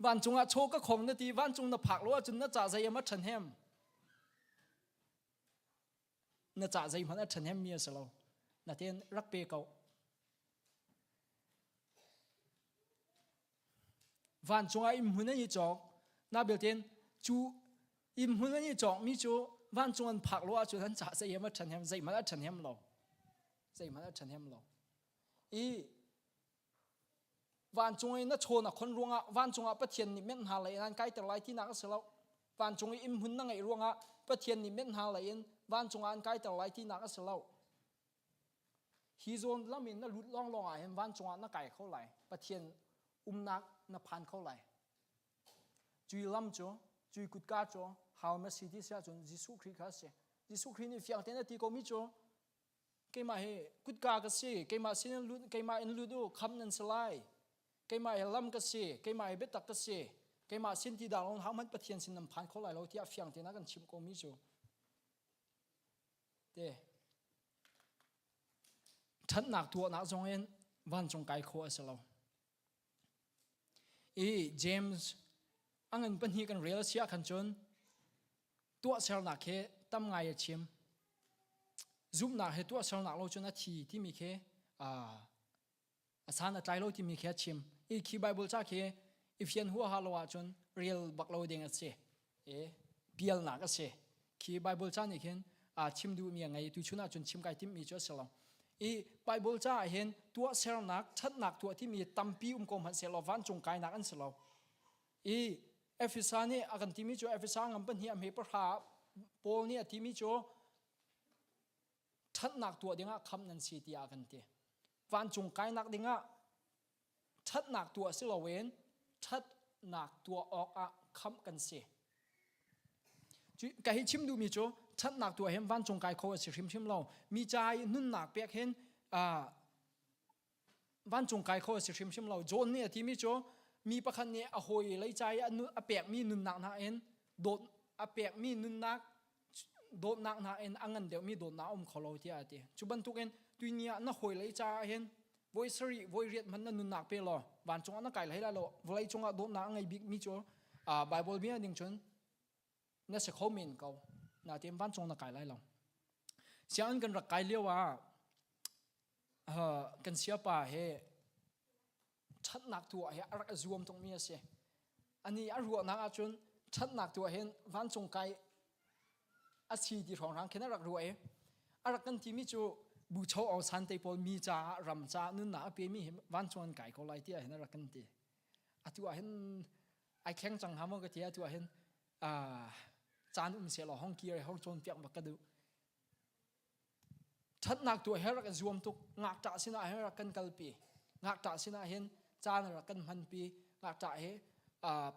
Speaker 8: vancung ah chaw ka khong na ti vancung na phak lo ahcun na ca zei am a ṭhahnem na ca zeihmanh a ṭhahnem mi a si lo na ten rak pe ko Vancung ah inn hmun an i cawk. Na belten cu inn hmun an i cawkmi cu vancung an phak lo ahcun an cah zei hem a ṭhahnem zeihmanh a ṭhahnem lo. Zeihmanh a ṭhahnem lo. I vancung i na chawn a khon ruangah vancung ah Pathian nih menh hna lei in an kaiter lai tinak a si lo. Vancung i inn hmun na ngeih ruangah Pathian nih menh hna lei in vancung ah an kaiter lai tinak a si lo. Hi zawn lam in na lut lawnglawng ah hin vancung ah na kai kho lai. Pathian umnak na phan kho lai. Cui lam cu, cui kutka cu hau na si ti si ahcun Jesuh Khrih kha a si. Jesuh Khrih nih fiang tein a ti komi cu keimah hi kutka ka si, keimah sin in lut, keimah in lut u, kham nan si lai. Keimah hi lam ka si, keimah hi biatak ka si, keimah sin ti dah lo hau hmanh Pathian sin nan phan kho lai lo tiah fiang tein a kan chimh komi cu Te. Ṭhatnak tuahnak zongin vancung kai khawh a si lo. I James a ngan pahnih kan rel a si ahkhan cun tuahsernak he tam ngai a chim. Zumhnak he tuahsernak lo cun a thi timi khi a san a tlai lo timi khi a chim i khi Bible ca khi i fian huaha lo ahcun rel bak lo ding a si e pialnak a si khi Bible ca nih khin a chim duhmi a ngei tu chun ahcun chim kai timmi cu a si lo i Bible ca ah hin tuahsernak ṭhatnak tuah timi tampi um ko hmanh sehlaw vancung kainak an si lo i Efesa nih a kan timi cu Efesa ngam pahnih a hme pahra Paul nih a timi cu ṭhatnak tuah dingah khamh nan si tiah a kan ti. Vancung kainak dingah ṭhatnak tuah si loin ṭhatnak tuah awkah khamh kan si. Ka hi chim duhmi cu ṭhatnak tuah hin vancung kai kho a si hrimhrim lo. Mi ca i nunnak pek hin vancung kai kho a si hrimhrim lo. John nih a timi cu mi pakhat nih a hawi lei ca i a pekmi nunnak hna in dawt a pekmi nunnak dawtnak hna in a ngan deuhmi dawtnak a um kho lo tiah a ti. Cu bantukin tuini ah na hawi lei caah hin voi sarih voi riat hmanh na nunnak pe law vancung ah na kai hlei lai lo vawlei cungah dawtnak a ngei bikmi cu Bible bia ning cun na si kho men ko natein vancung na kai lai lo. Sianginn kan rak kai lio ah kan siapa he ṭhatnak tuah hi a rak zuam tukmi a si. Ani a ruahnak ahcun ṭhatnak tuah hin vancung kai a si ti hrawnghrang khin a rak ruah i a rak kan timi cu bucho aung san te pawl mi caah ram caah nunnak a pemi hi vancung an kai ko lai tiah hin a rak kan ti. Atu ah hin ai thleng cang hnga maw ka ti atu ah hin caan um seh law hong kir hong cawnpiak bak ka duh. Ṭhatnak tuah he rak i zuam tuk. Ngakṭah sinah hin rak kan kalpi. Ngakṭah sinah hin caan rak kan hmanpi. Ngakṭah he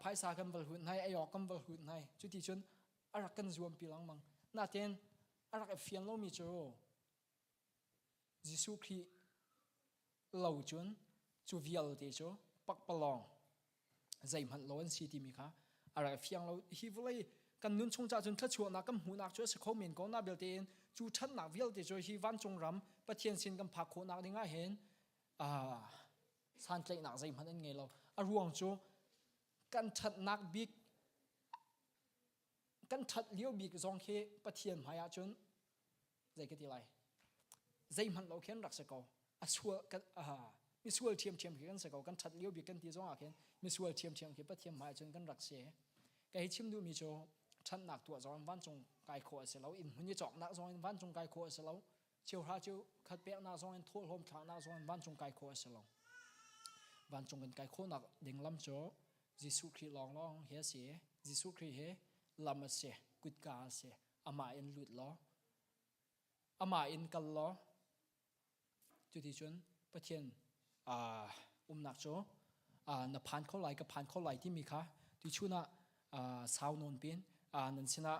Speaker 8: phaisa kan val hut hnai, ei awk kan val hut hnai. Cuti cun a rak kan zuampi lengmang. Natein a rak i fian lomi cu Jesuh Khrih lo cun cu vialte cu pakpalawng zeihmanh lo an si timi kha a rak fiang lo hi vawlei kan nun chung ca cun thluachuahnak kan hmuhnak cu a si kho men ko na belte in cu ṭhatnak vialte cu hi vancung ram Pathian sin kan phak khawhnak ding ah hin santlaihnak zeihmanh an ngei lo a ruang cu kan ṭhatnak bik kan ṭhat lio bik zong khi Pathian hmai ah cun zei ka ti lai zeihmanh lo khin rak si ko a sual kan misual ṭhiamṭhiam khi kan si ko kan ṭhat lio bik kan ti zong ah khin misual ṭhiamṭhiam khi Pathian hmai cun kan rak si ka hi chim duhmi cu ṭhatnak tuah zong in vancung kai khawh a si lo inn hmun i cawknak zong in vancung kai khawh a si lo cheuhra cheu khat peknak zong in thawhlawm thlaknak zong in vancung kai khawh a si lo vancung kan kai khawhnak ding lam cu Jesuh Khrih lawnglawng hi a si Jesuh Khrih hi lam a si kutka a si amah in lut law. Amah in kal law cuti cun Pathian umnak cu na phan kho lai ka phan kho lai timi kha tuchun ah sau nawn pin nan sinah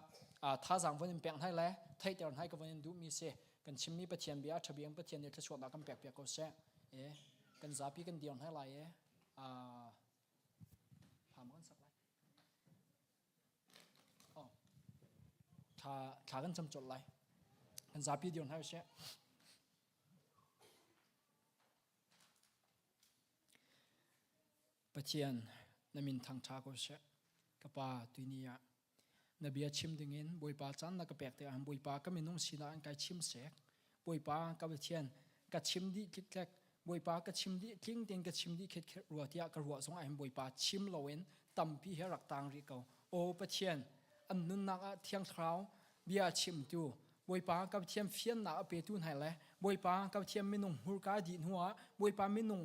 Speaker 8: thazaang von in pek hnai le theihter hnai ka von in duhmi si. Kan chimmi Pathian bia ṭhabiang Pathian nih thluachuahnak kan pek piak ko seh. E kan zapi kan dir hnai lai e hla kan sak lai. Oh. Thla thla kan cam colh lai. Kan zapi dir hnai seh. Pathian na min thangṭha ko seh. Ka pa tuni ah na bia chim dingin Bawipa caan na ka pek tikah Bawipa ka minung sinak in kai chim sek. Bawipa ka Pathian ka chim dih tliktlek Bawipa ka chim dih tling tein ka chim dih khet rua tiah ka ruah zong ahhin Bawipa chim loin tampi he rak tang rih ko. Aw Pathian an nunnak ah Thiang Thlarau bia chimtu Bawipa ka Pathian fiannak a petu hna le Bawipa ka Pathian minung hmurka dih hnu ah Bawipa minung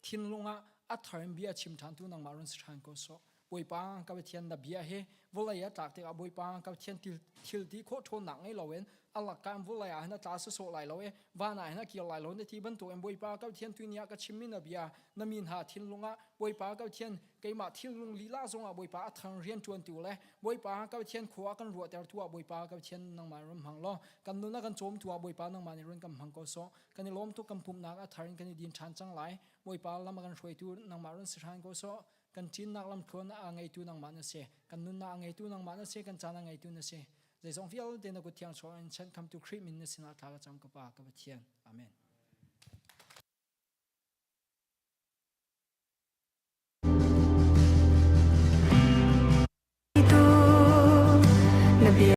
Speaker 8: thinlung ah a thar in bia chim ṭhan tu nangmah run si ṭhan ko sawh. Bawipa ka Pathian na bia hi vawlei a tlak tikah Bawipa ka Pathian thil ti khawh ṭhawnnak ngei loin a lakka in vawlei ah hin a tla sawsawh lai lo i van ah hin a kir lai lo na ti bantukin Bawipa ka Pathian tuni ah ka chimmi na bia na mi hna thinlung ah Bawipa ka Pathian keimah thinlung lila zongah Bawipa a thar rian ṭuantu le Bawipa ka Pathian khua kan ruahtertu ah Bawipa ka Pathian nangmah run hmang law kan nun a kan cawmtu ah Bawipa nangmah nih run kan hmang ko sawh. Kan i lawm tuk kan pumhnak a thar in kan i din ṭhan cang lai. Bawipa lam a kan hruaitu nangmah run si hran ko sawh. Kan ṭinnak lamthluan a ngeitu nangmah na si. Kan nunnak a ngeitu nangmah na si. Kan caan a ngeitu na si. Zeizong vialte na kut thiang chuah in chankhamtu Khrih min na sinah thla ka cam ka Pa ka Pathian. Amen.